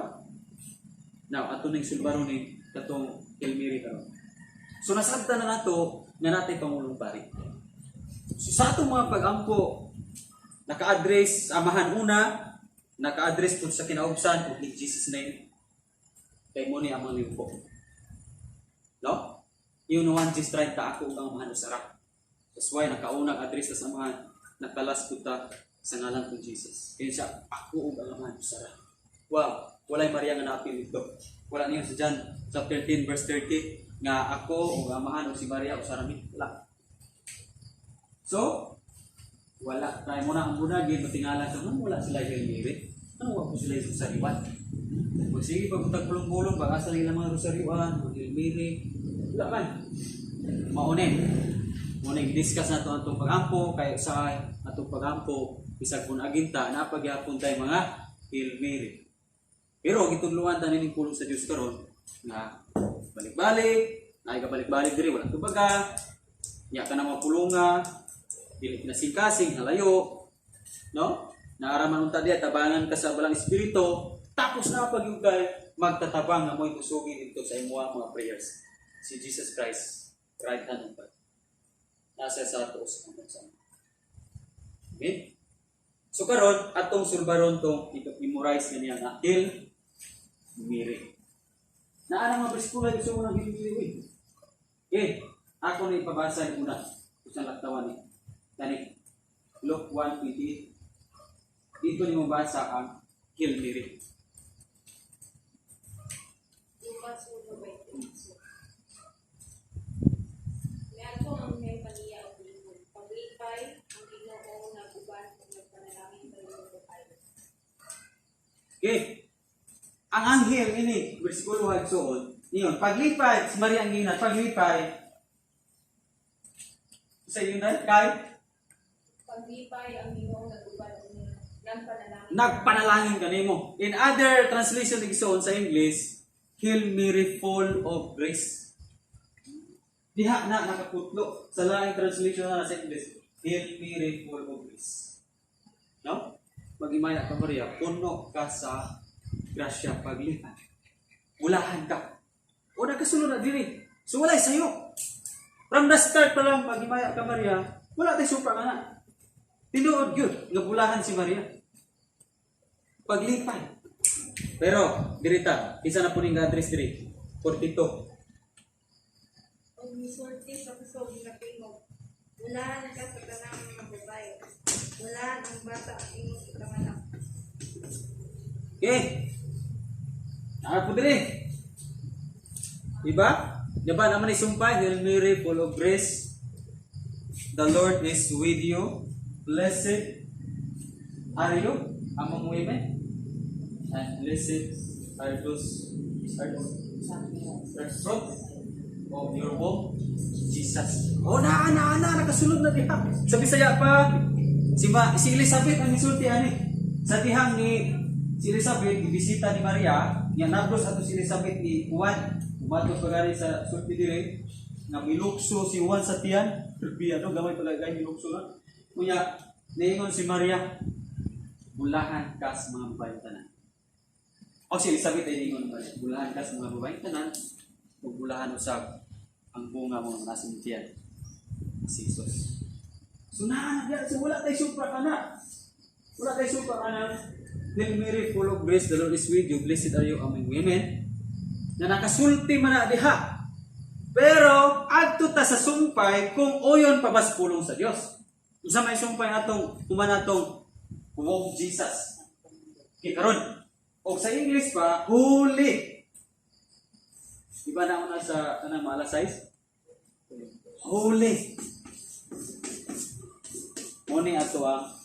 Now, ato ning sulbaro ni katong Hail Mary karon. So nasabtan na nato nga natay Pangulong Pari. So sa atong mga pag-ampo, naka-address sa Amahan una, naka-address po sa kinaubsan ug in Jesus name. Kay mo ni ang mga liwpo. No? Yung 1:30, "Ako ug ang Amahan usara." That's why nakaunang address sa Amahan, nakalas po ta sa ngalan kong Jesus. Kaya siya, "Ako ug ang Amahan usara." Wow, walay Maria nga naapil dito. Wala niyo sa John chapter 10 verse 30 nga "Ako ug ang Amahan ug si Maria usara mi." Wala. So, wala tayo muna ang bunagin matingala sa mga wala sila Hail Mary. Ano wa po sila yung rosaryoan? Pag sige, pag pulong-pulong, baka sa nila mga rosaryoan, mga Hail Mary, wala man. Maunin. Muna i-discuss na ito atong pag-ampo, kay sa atong pag-ampo, bisag kung aginta, napagyapon tayo mga Hail Mary. Pero gitudloan ta nining pulong sa Dios karon nga balik-balik, naay ka balik-balik diri wala tubaga. Nya ka na mga pulunga, dili kinasingkasing halayo, no? Naaraman unta diya tabangan ka sa balang espiritu, tapos na pag yung kay magtatabang nga mo'y kusugi dito sa imuha mga prayers. Si Jesus Christ, right hand of God. Nasa sa tuos ang sa. Amen? So karon atong sulbaron tong i-memorize nga niya nga Hail Mary. Naa na mga bersikulo gusto mo ng Hail Mary. Uy. Okay, ako na ipabasa ni una sa laktawan ni. Kani Luke 1:28. Dito ni mo basa ang Hail Mary. Lucas 1:28. Miadto ang anghel kaniya ug miingon, "Paglipay ang Ginoo nag-uban ug nagpanalangin kanimo babaye." Okay. Ang anghel ini, bersikulo 1 suod, niyon, paglipay, si Maria ang gina, paglipay, sa inyo na, kay, Paglipay ang Ginoo nag-uban ug nagpanalangin. Nagpanalangin kanimo. In other translation igsoon sa English, "Hail Mary, full of grace." Diha na nakaputlo sa laing translation na sa English, "Hail Mary, full of grace." No? Magimaya ka Maria, puno ka sa grasya, paglipay. Bulahan ka. O nagkasulod na diri. So walay sayo. From the start pa lang, pagimaya ka Maria, wala tay supra ka na. Tinuod gyud nga bulahan si Maria. Paglipay. Pero, dirita, isa na po ning address diri. 42. Ug misulti sa kusog nga tingog, "Bulahan ka sa tanang mga babaye. Bulahan ang bata ang imong ipanganak." Okay. Naa po diri. Diba? Diba naman isumpay, "Hail Mary, full of grace, the Lord is with you. Blessed are you among women, and blessed are fruit of your womb, Jesus." Oh, na, na, na, nakasulod na diha. Sa Bisaya pa, si Elizabeth ang misulti ani. Sa dihang ni si Elizabeth, gibisita ni Maria, niya nablos ato si Elizabeth ni Juan. Umatos pa gani sa sulti dire, nga milukso si Juan sa tiyan. Grabe, ano, gamay pala gani milukso na. Kuya, niingon si Maria, "Bulahan ka sa mga babaeng tanan." O si Elizabeth ay niingon Maria, "Bulahan ka sa mga babaeng tanan, ug bulahan usab ang bunga mo nga nasa imong tiyan, si Jesus." So naa na so wala tay supra ka na. Wala tay supra ka na. "Hail Mary, full of grace, the Lord is with you. Blessed are you among women." Na nakasulti man na diha. Pero adto ta sa sumpay kung uyon pa bas pulong sa Dios. Unsa may sumpay atong human atong womb Jesus? Okay, karon. Og sa English pa, holy. Di ba na una sa kanang mga alas 6? Holy. Mo ni ato ang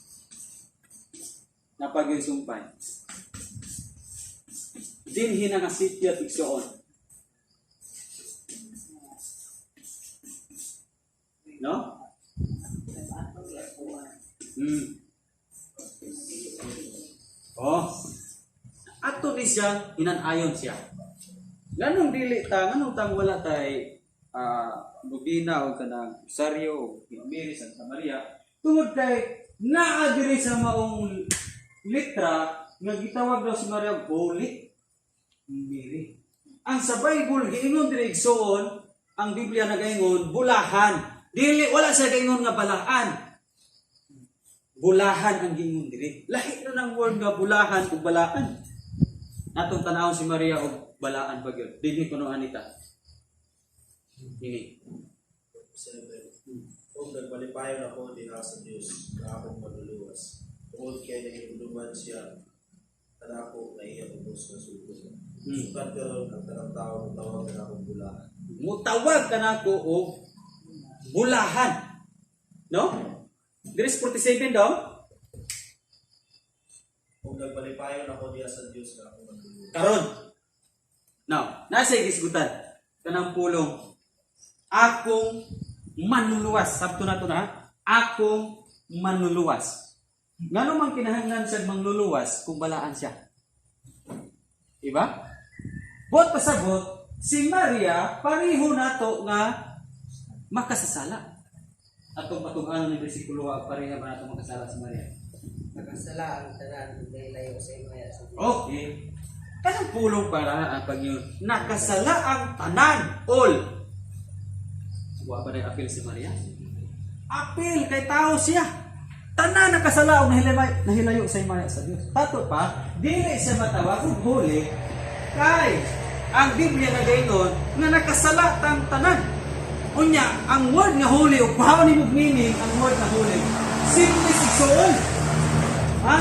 napagay sumpay. Dinhi na nga city at igsoon. No? Oh. Ato ni siya, hinanayon siya. Nganong dili ta, nganong tang wala tay nobina o kanang Rosario o Mary, Santa Maria, tungod kay naa diri sa maong litra nga gitawag daw si Maria Holy Mary. Ang sa Bible giingon diri igsoon, ang Biblia nagaingon bulahan. Dili wala siya gaingon nga balaan. Bulahan ang giingon diri. Lahi na ng word nga bulahan ug balaan. Natong tanawon si Maria og balaan pa gyud. Dinhi kuno anita. Ini. 7. Ug nagmalipayon ako diha sa Dios nga akong manluluwas. Tungod kay naghinumduman siya kanako nga iyang ubos nga sugo. Sukad karon ang tanang tawo motawag kanakong bulahan. Mutawag kanako og bulahan. No? Diri sa 47 daw. Ug nagmalipayon ako diha sa Dios nga akong manluluwas. Karon. Now, nasa gisgutan kanang pulong akong manluluwas. Sabto na to na. Akong manluluwas. Ngano man kinahanglan siya mangluluwas kung balaan siya? Diba? Buot pasabot, si Maria pareho nato nga makasasala. Atong patug-anon ng bersikulo, pareha ba nato makasala si Maria? Nakasala ang tanan ug nahilayo sa himaya sa Dios. Okay. Kanang pulong para ang pag yun. Nakasala ang tanan. All. Wa ba na apil si Maria? Apil kay tao siya. Tanan nakasala og nahilayo, nahilayo sa himaya sa Dios. Tato pa, dili siya matawag og holy kay ang Biblia nagaingon nga nakasala tang tanan. Unya, ang word nga holy o kuhaon nimo meaning ang word nga holy, sinless igsuon. Ha?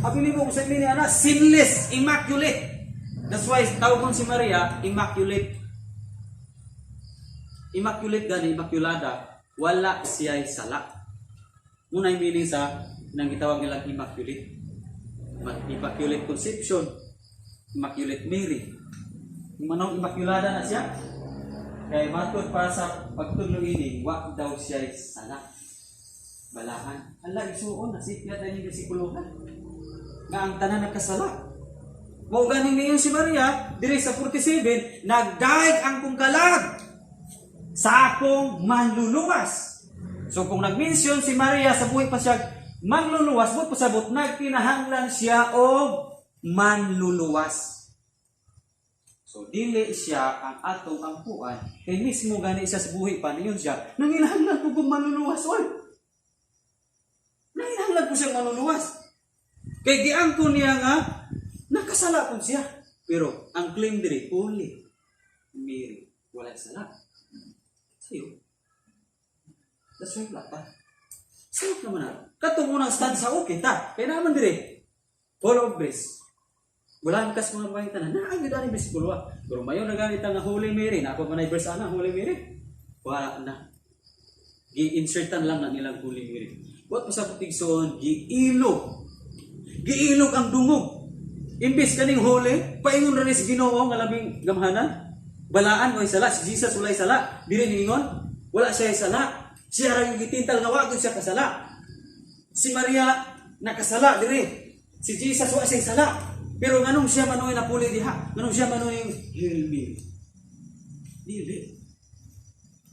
Apili mo kung sa meaning ana, sinless, immaculate. That's why tawgon si Maria immaculate. Immaculate gani, immaculada, wala siya sala. Muna yung meaning sa nang gitawag nilang immaculate. Immaculate Conception, Immaculate Mary. Manong immaculada na siya. Kay matod pa sa pagtudlo ini, wa daw siya sala. Balahan. Ala, isuon na sipyat na yung bersikulohan. Nga ang tanan nagkasala. Mao ganing niyon si Maria, diri sa 47, nagdaig ang kong kalag sa akong manluluwas. So kung nag-mention si Maria sa buhi pa siya manluluwas, buot pasabot nagkinahanglan siya og manluluwas. So dili siya ang atong ampuan kay mismo gani siya sa buhi pa niyon siya nanginahanglan po kung manluluwas oy. Nanginahanglan po siyang manluluwas. Kay giangko niya nga nakasala po siya. Pero ang claim diri, Holy Mary, wala sala. Sayo. That's why wala pa. Sayop naman na. Katong unang stanza okay ta. Kaya naman diri. Full of grace. Wala kas mga bahay tanan. Naa gyud ani bersikulo. Ah. Pero mayo na ganit nga Holy Mary. Naa pa man ay verse ana Holy Mary. Wala na. Gi-insertan lang na nilang Holy Mary. What pa sa putigsoon, giilog. Giilog ang dungog. Imbis kaning holy, paingon ra ni si Ginoo nga labing gamhanan. Balaan mo sala si Jesus, walay sala. Dili niingon, wala siya sala. Siya ra yung gitintal nga wa gyud siya kasala. Si Maria nakasala diri. Si Jesus wa siya sala. Pero nganong siya manoy napuli diha? Nganong siya manoy Hail Mary? Dili.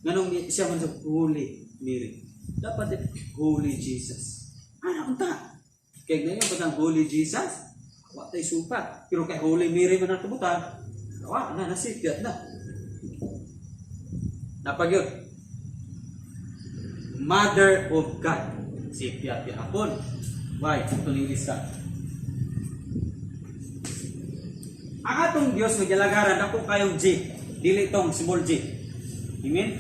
Nganong siya man sa Holy Mary? Dapat Holy Jesus. Ano unta? Kay ngayon batang Holy Jesus, wa tay supat. Pero kay Holy Mary man ang kabutan, wa na nasipyat na. Napagyod. Mother of God. Sipyat gihapon. Why? Tulilis ka. Ang atong Dios nga gilagaran dako kayong G. Dili tong small g. Amen?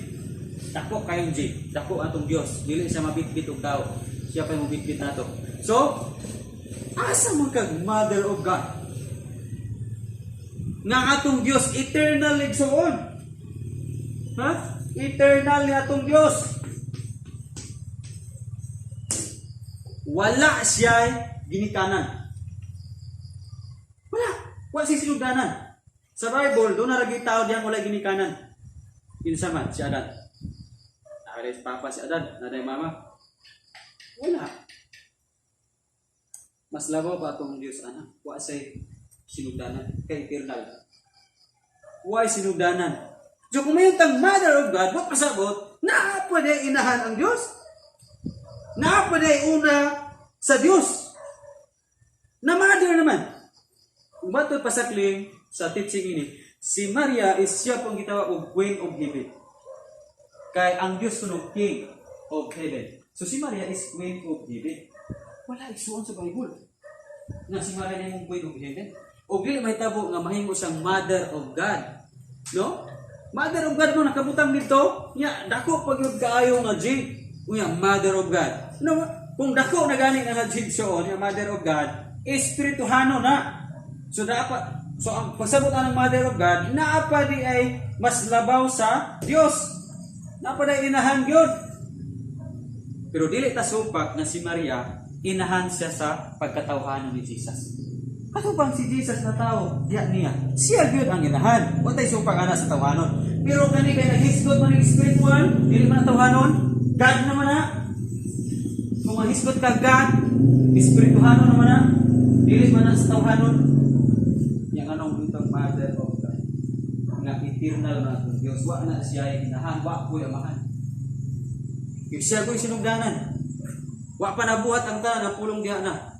Dako kayong G. Dako atong Dios. Dili siya mabitbit og tao. Siya pa yung mabitbit nato. So, asa man kag Mother of God? Nga atong Dios eternal igsuon. Ha? Eternal ni atong Dios. Wala siya ginikanan. Wala. Wala siya sinugdanan. Sa Bible, doon na ragi tao diyang wala ginikanan. Kinsa man, si Adan. Naday si Papa si Adan, naday Mama. Wala. Mas labaw pa atong Diyos, anak. Wa siya sinugdanan. Kay eternal. Why sinugdanan? So kung may tang Mother of God, wa pasabot, naa pwede inahan ang Diyos. Naa pwede una sa Diyos. Na mother naman. Kung matod pasakling sa teaching ini, si Maria is siya pong gitawag og Queen of Heaven. Kay ang Diyos kuno King of Heaven. So si Maria is Queen of Heaven. Wala isuon sa Bible nga si Maria nimong Queen of Heaven. O dili mahitabo nga mahimo siyang Mother of God. No? Mother of God mo nakabutang dito, nya dako pag yun kaayo nga G. Unya Mother of God. No, kung dako na gani nga G siya, nya Mother of God, espirituhano na. So dapat, so ang pagsabot anang Mother of God, naa pa di ay mas labaw sa Dios. Naa pa di inahan gyud. Pero dili ta supak na si Maria inahan siya sa pagkatawhanon ni Jesus. Ato bang si Jesus na tao, diya niya. Siya gyud ang inahan. Wa tay supak ana sa tawhanon. Pero kani kay naghisgot man ang spiritual, dili man ang tawhanon, God naman na. Kung mahisgot ka God, espirituhanon naman na. Dili man na sa tawhanon. Yang anong itong Mother of God nga eternal na atong Diyos, wa na siya inahan, wa ko'y amahan. Yung siya ko'y sinugdanan. Wa pa nabuhat ang tanan, ang pulong diha na.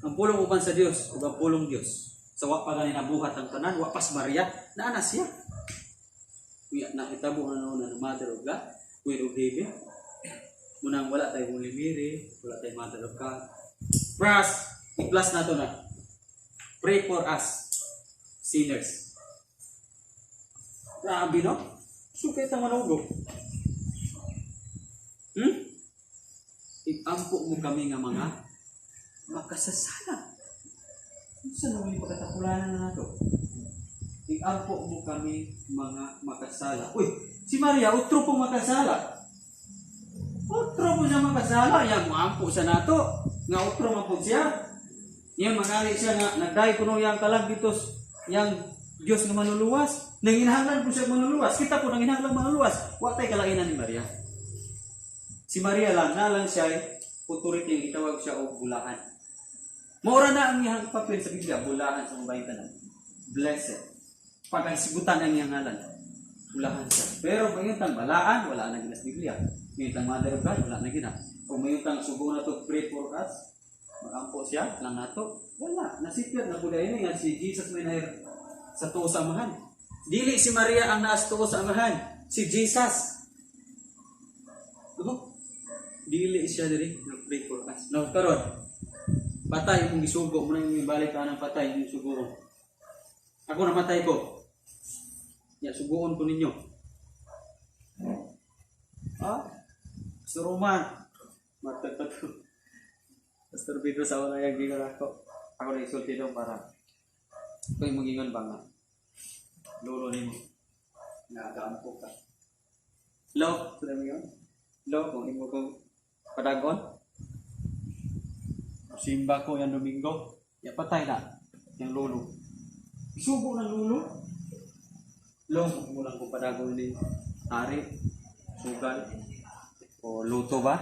Ang pulong uban sa Dios ug ang pulong Dios. Sa wa pa gani nabuhat ang tanan, wa pas Maria, naa na siya. Uya nakitabo na noon na Mother of God, Queen of Heaven. Munang wala tayo Holy Mary, wala tayo Mother of God. Plus, i-plus na to na. Pray for us, sinners. Grabe, no? Sukay tang manugo. Iampo mo kami nga mga makasasala. Unsa na may pagkatapulanan na nato? Iampo mo kami mga makasala. Uy, si Maria utro pong makasala. Utro po siya makasala. Yang moampo sa nato. Nga utro man po siya. Yang mangali siya nga nagday kuno yang kalag dito yang Dios nga manluluwas. Nanginahanglan po siya manluluwas. Kita po nanginahanglan manluluwas. Wa tay kalainan ni Maria. Si Maria lang, na lang siya authority itawag siya og bulahan. Maura na ang iyang papel sa Biblia, bulahan sa mabayang tanan. Blessed. Pagkaisigutan ang iyang ngalan. Bulahan siya. Pero mayon tang balaan, wala na gina sa Biblia. Mayon tang Mother of God, wala na gina. O mayon tang sugo na to pray for us, magampo siya lang nato. Wala. Nasipyat na po dahil nga si Jesus may nahir sa tuo sa amahan. Dili si Maria ang naas tuo sa amahan. Si Jesus. Oh, dili siya diri nag-pray for us. Now, karon patay imong gisugo mo na yung ibalik ka ng patay yung sugo. Ako namatay ko. Ya, suguon ko ninyo. Ah? Pastor Roman. Matag pa to. Pastor Pedro sa una yung gingon ako. Ako na isulti daw para ito yung magingon ba nga? Lolo nimo. Nagaampo ka. Lo, sudah mo yun? Lo, kung imo kong padagon. Simba ko yan Domingo. Ya patay na. Yung lolo. Isugo ng lolo. Lo, mo lang kung padagon ni Ari, sugal, o luto ba?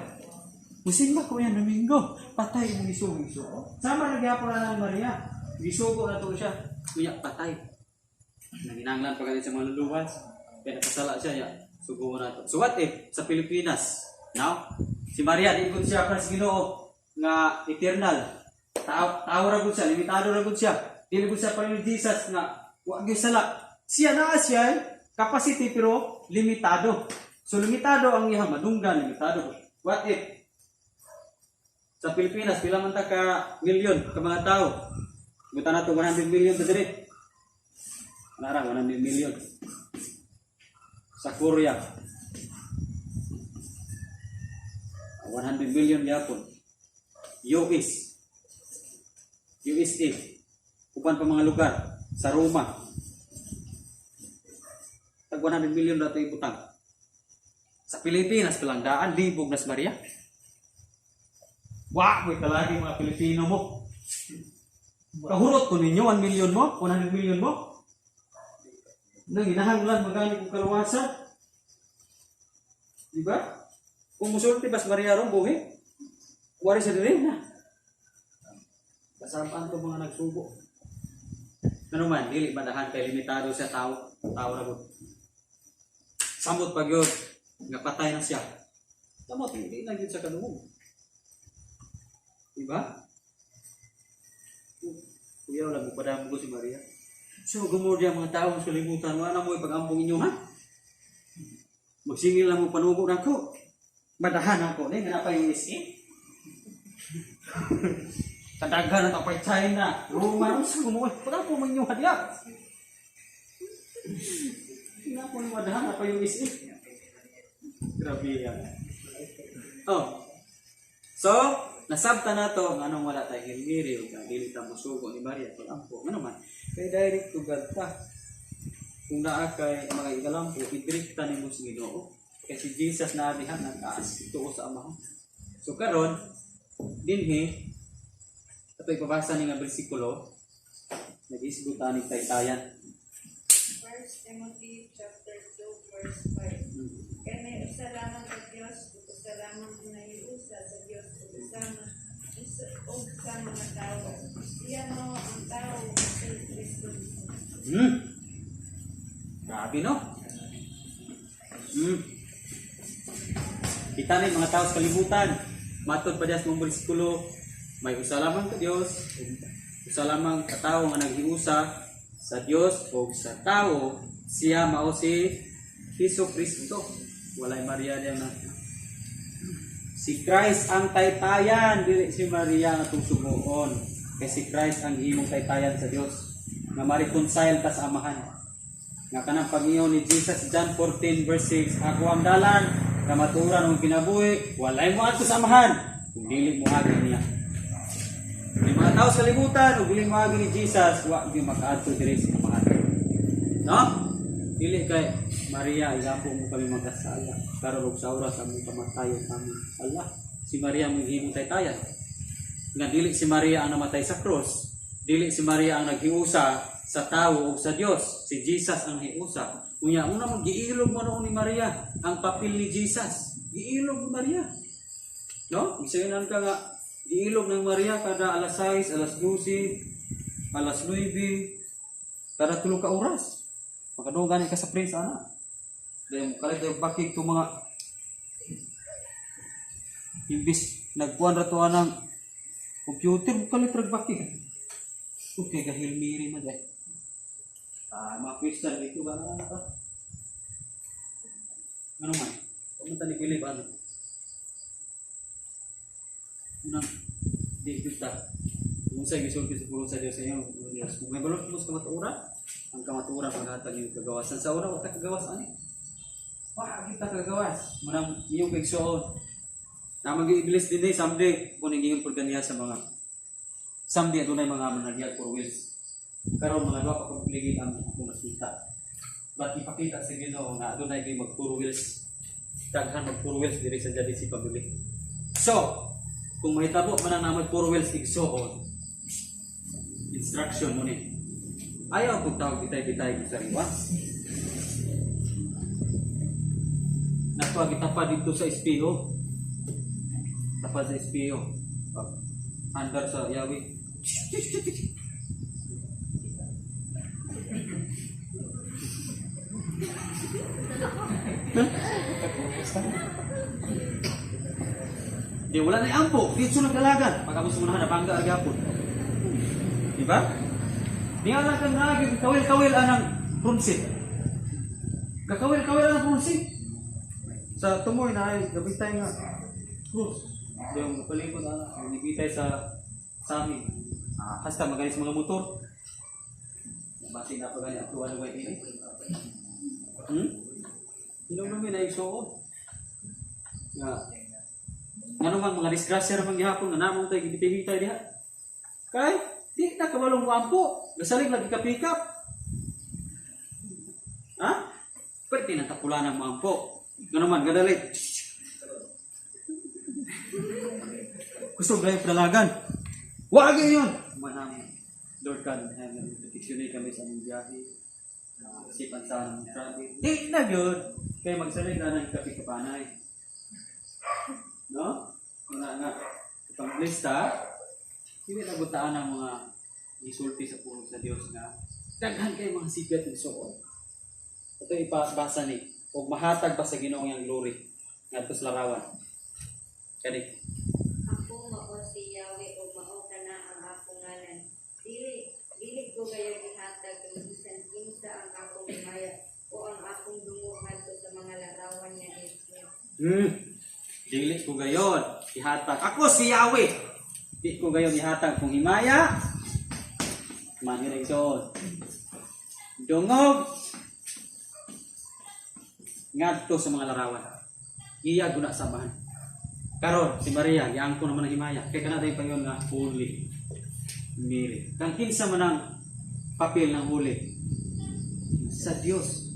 Musimba ko yan Domingo. Patay mo isugo isugo. Sama na gyapon na ng Maria. Gisugo na to siya. Kuya, patay. Nanginanglan pa ganit sa mga luluwas. Kaya nakasala siya, ya. Sugo na to. So what if sa Pilipinas, now, si Maria, di ko siya para sa Ginoo nga eternal. Tao, tao ra gud siya, limitado ra gud siya. Dili gud siya pa ni Jesus nga wa gyud sala. Siya naa siya capacity pero limitado. So limitado ang iyang madunggan, limitado. What if sa Pilipinas pila man ta ka milyon ka mga tao? Buta na to 100 million ta diri. Nara 100 million. Sa Korea 100 million gyapon. US, USA, uban pa mga lugar sa Roma. Tag 100 million dato ibutang. Sa Pilipinas pa lang daan libog nas Maria. Wa mo'y kalagi mga Pilipino mo. Kahurot ko ninyo 1 million mo, 100 million mo. Nang hinahanglan magani kong kaluwasan. Di ba? Kung musulti bas Maria ron buhi. Wari sa diri na. Kasabaan to mga nagsubo. Ano man, dili madahan kay limitado siya tao, tao ra gud. Samot pag yun, nga patay na siya. Samot, hindi na yun sa kanungog. Diba? Kuya, wala mo padamo ko si Maria. So, gumurdi ang mga tao sa libutan. Wala na mo ipag-ampong inyo, ha? Magsingil lang mo panugo na ko. Madahan ako. Ni, nga na pa yung USA. Kadaghan na pa China. Roma. Ano sa gumuwi? Pag-ampong mo inyo, hadiya. Hindi na po madahan na pa yung USA. Grabe yan. Oh. So, nasabta na to, anong wala tayo Hail Mary, o dili ta mosugo ni Maria, pag-ampo. Ano man, kay direct to God ta. Kung naa kay mga igalampo, i-direct ta nimo sa Ginoo. Kay si Jesus na diha nagtaas tuo sa Amahan. So karon dinhi ato ipabasa ni nga bersikulo, nag-isgutan ni taytayan. 1 Timothy chapter 2 verse 5. Kay may usa lamang ka Dios ug usa lamang ang nahiusa sa Dios ug usa ug sa mga tawo. Iya mao ang tawo si Kristo Jesus. Grabe, no? Kita ni mga tao sa kalibutan. Matod pa diya sa mga bersikulo, may usa lamang ka Dios, usa lamang ka tawo nga naghiusa sa Dios o sa tao, siya mao si Hesus Kristo. Walay Maria diya na. Si Christ ang taytayan, dili si Maria nga atong sugoon. Kay si Christ ang himong taytayan sa Dios nga ma-reconcile ta sa Amahan. Nga kanang pag-ingon ni Jesus, John 14 verse 6, "Ako ang dalan, kamatuoran ug kinabuhi, walay mo adto sa Amahan kung dili mo agi niya." May mga tao sa libutan ug dili mo agi ni Jesus, wa gyud makaadto diri sa Amahan. No? Dili kay Maria, igampo mo kami magkasala karon ug sa oras among kamatayon. Amen. Allah, si Maria mo himong taytayan. Nga dili si Maria ang namatay sa cross, dili si Maria ang naghiusa sa tao o sa Dios, si Jesus ang hiusa. Unya una man giilog mo noon ni Maria ang papel ni Jesus. Giilog ni Maria. No? Isayonan ka nga giilog ng Maria kada alas 6, alas 12, alas 9, kada 3 ka oras. Makadungog gani ka sa prince ana. Dahil mo kalit bakig to mga imbis nagkuan ra to anang computer, kalit rag bakig. Okay, gahil Mary man dai. Ah, mga Christian dito ba na ka? Ano man? Pumunta ni Philip ano? Unang di kita. Kung sa gisulti sa pulong sa Dios sa inyo, Dios. Kung may balot mo sa kamatuoran, ang kamatuoran maghatag yung kagawasan. Sa una, wa ta kagawas ani. Wa kita kagawas. Munang iyong kaigsuon. Na mag-iblis din eh, someday, kung naging pud ganiya sa mga someday adunay mga managyag for wheels. Karon mga duha pa kong pligid ang akong nakita. But ipakita sa Ginoo nga adunay gyud mag four wheels. Daghan mag four wheels diri sa Jadisi family. So, kung mahitabo man ang mag four wheels igsoon, instruction mo ni. Ayaw kung tawag bitay-bitay sa sariwa. Natuwa kita pa dito sa espiho. Tapad sa espiho. Andar sa yawi. Di wala na ampo, di sulod dalagan. Pagkabos mo na nabangga argapon. Di ba? Di ala kang nagi kawil-kawil anang prunsit. Gakawil-kawil anang prunsit. Sa tumoy na ay gabitay nga krus. Di mo palibot ana, nibitay sa amin. Ah, hasta magalis mga motor. Basi na pa gani ato ano way ini. Hinumdumi na igsuon. Nga ngano man mga disgrasya ra man gihapon nga namong tay gibitay diha. Kay di na kabalong moampo, gasalig lagi ka pick up. Ha? Pwede na tapulanan mo ampo. Ngano man gadali. Gusto drive dalagan. Wag yun. Manang Lord God in heaven, proteksyonin kami sa among biyahe. Isipan sa among traffic. Di na yun. Kaya magsalig na ng kapi-kapanay. No? Wala nga. Ipang-lista, hindi na butaan ang mga isulti sa pulong sa Dios nga daghan kay mga sigat ng suon. Ito ipabasa ni og mahatag pa sa Ginoo ang glory ngadto sa larawan. Kani. Ako mao si Yahweh ug mao kana ang akong ngalan. Dili dili ko gayon ihatag kang bisan kinsa ang akong himaya o ang akong dungog ngadto sa mga larawan nga Dios. Dili ko gayon ihatag. Ako si Yahweh. Di ko gayon ihatag kung himaya. Man yun igsoon. Dungog ngadto sa mga larawan. Iya guna sa amahan. Karon si Maria giangko naman ang himaya. Kay kana day payon nga Holy Mary. Kang kinsa man ang papel ng huli sa Dios.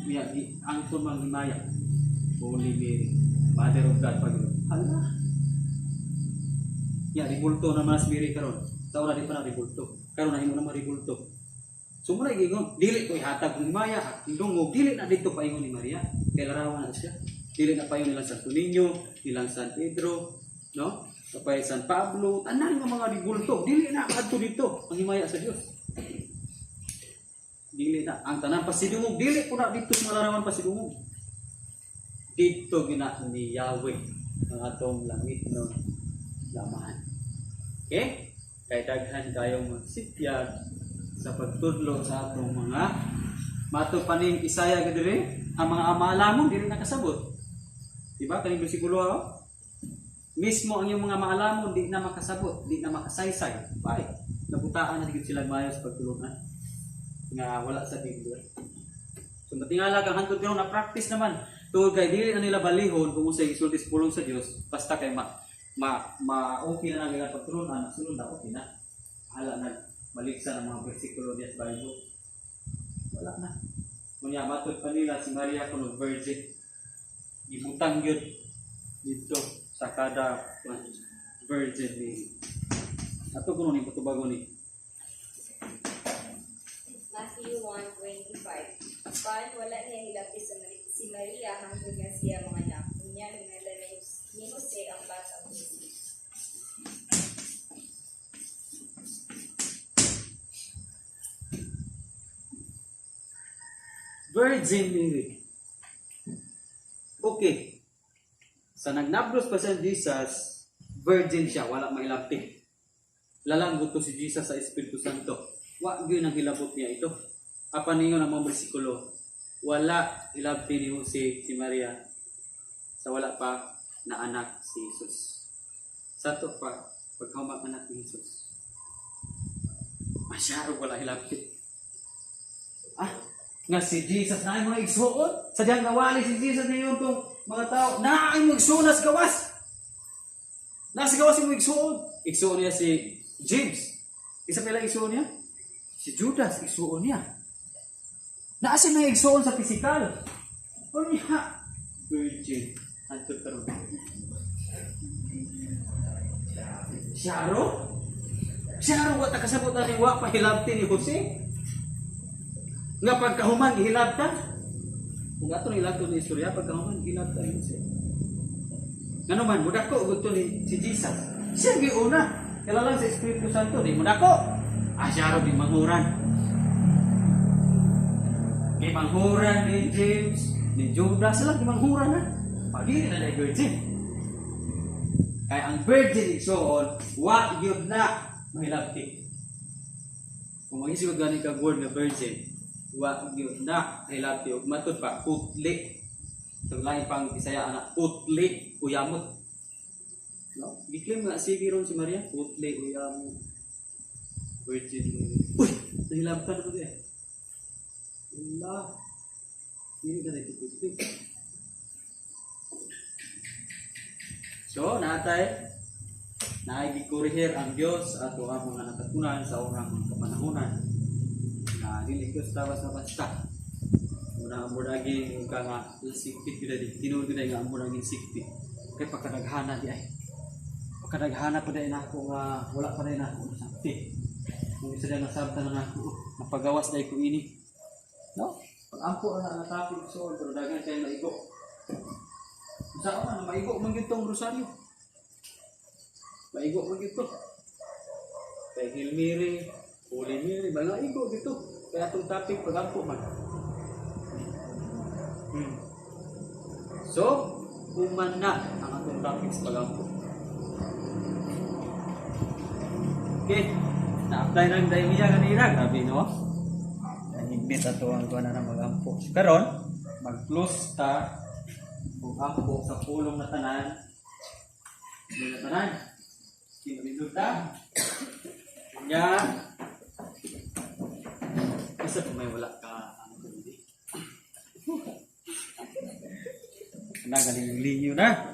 Niya giangkon man himaya. Holy Mary, Mother of God pag hala. Ya ribulto naman si Mary karon. Sa ora di pa na ribulto. Karon nahimo naman ribulto. So muna giingon, dili ko ihatag ang himaya, ang dungog, dili na dito paingon ni Maria. Kay larawan na siya. Dili na paingon nilang Santo Niño, nilang San Pedro, no? Kapay San Pablo, tanan nga mga ribulto, dili na adto dito ang himaya sa Dios. Dili na ang tanan pasidungog, dili po na dito sa mga larawan pasidungog. Dito gina ni Yahweh ang atong langit no lamahan. Okay? Kay daghan kayong magsikyag sa pagtudlo sa atong mga mato pa ning Isaya gadiri ang mga maalamon dili nakasabot. Diba? Kaning bersikulo ha? Mismo ang iyong mga maalamon di na makasabot, di na makasaysay. Bye. Nabutaan na gid sila maayo sa pagtulungan nga wala sa Biblia. So matingala kang hantod karon na practice naman tungod kay dili na nila balihon kung unsay gisulti sa pulong sa Dios basta kay ma ma, ma okay na lang ang pagtulunan, sunod na okay na. Hala na maligsa ng mga bersikulo diya sa Bible. Wala na. Kunya matod pa nila si Maria kuno virgin. Gibutang gyud dito sa kada virgin ni ato kuno ni patubago ni. Matthew 1:25. Apan wala niya hilabti sa si Maria hangtod nga siya manganak. Unya hinala ni Jose ang bata og Jesus. Virgin Mary. Okay. Sa nagnablos pa siya Jesus, virgin siya, wala mahilabti. Lalang gusto si Jesus sa Espiritu Santo. Wa gyud ang hilabot niya ito. Apan ningon ang mga bersikulo, wala hilabti ni Jose si Maria sa wala pa na anak si Jesus. Sa ato pa, pagkahuman anak ni Jesus. Masyaro wala hilabti. Ah, nga si Jesus na ay mga igsuon. Sadyang nawali si Jesus na yun tong mga tao. Na ay mga igsuon nas gawas. Nasa gawas yung igsuon. Igsuon niya si James. Isa pala igsuon niya? Si Judas, igsuon niya. Naasa mga igsuon sa pisikal. O niya, virgin. Antod karon. Siyaro? Siyaro, wa ta kasabot na ni wa pahilabti ni Jose. Nga pagkahuman, gihilabta. Kung ato ni hilabto ni istorya, pagkahuman, gihilabta ni Jose. Ngano man, mudako gusto ni si Jesus. Siya giuna. Kailangan sa Espiritu Santo, di mudako. Ah, siya di manghuran. Di manghuran ni James, ni Judas, sila di manghuran na. Pagili na dahil virgin. Kaya ang virgin igsoon, wa yun na mahilabti. Kung mag-isip ka gani kag word nga virgin, wa yun na mahilabti. Ug matud pa, putli. Sa lain pang Bisaya ana, putli uyamot. No? Giklaim nga sige ron si Maria, putli uyamot. Virgin. Uy, nahilabtan na ko diay. Wala. Hindi ka na ito. So, natay, naigigurihir ang Diyos at ang mga nakatunan sa unang mga kapanahonan na dili Diyos tawas na basta. Una ang muragin yung ka nga sikpit gud di tinuod gud nga ang muragin sikpit. Kay pagkadaghana di ay. Pagkadaghana pa di nako nga wala pa di nako nasabti. Kung isa na nasabta na nako, napagawas dai ko ini. No? Pag-ampo na na topic so pero daghan kay maigo. Sa una maigo man gyud tong rosaryo. Maigo man gyud to. Kay Hail Mary, Holy Mary, mga igo dito. Kaya atong topic pag-ampo man. So, human na ang atong topic sa pag-ampo. Okay. Na-apply lang dahil niya kanina. Grabe, no? Nahigbit ato ang kuha na ng mag-ampo. Karon, mag-close ta og ampo sa pulong na tanan. Pulong na tanan. Kinabindot ta. Nya. Isa pa may wala ka. Ano ko hindi? Nagaling linyo na.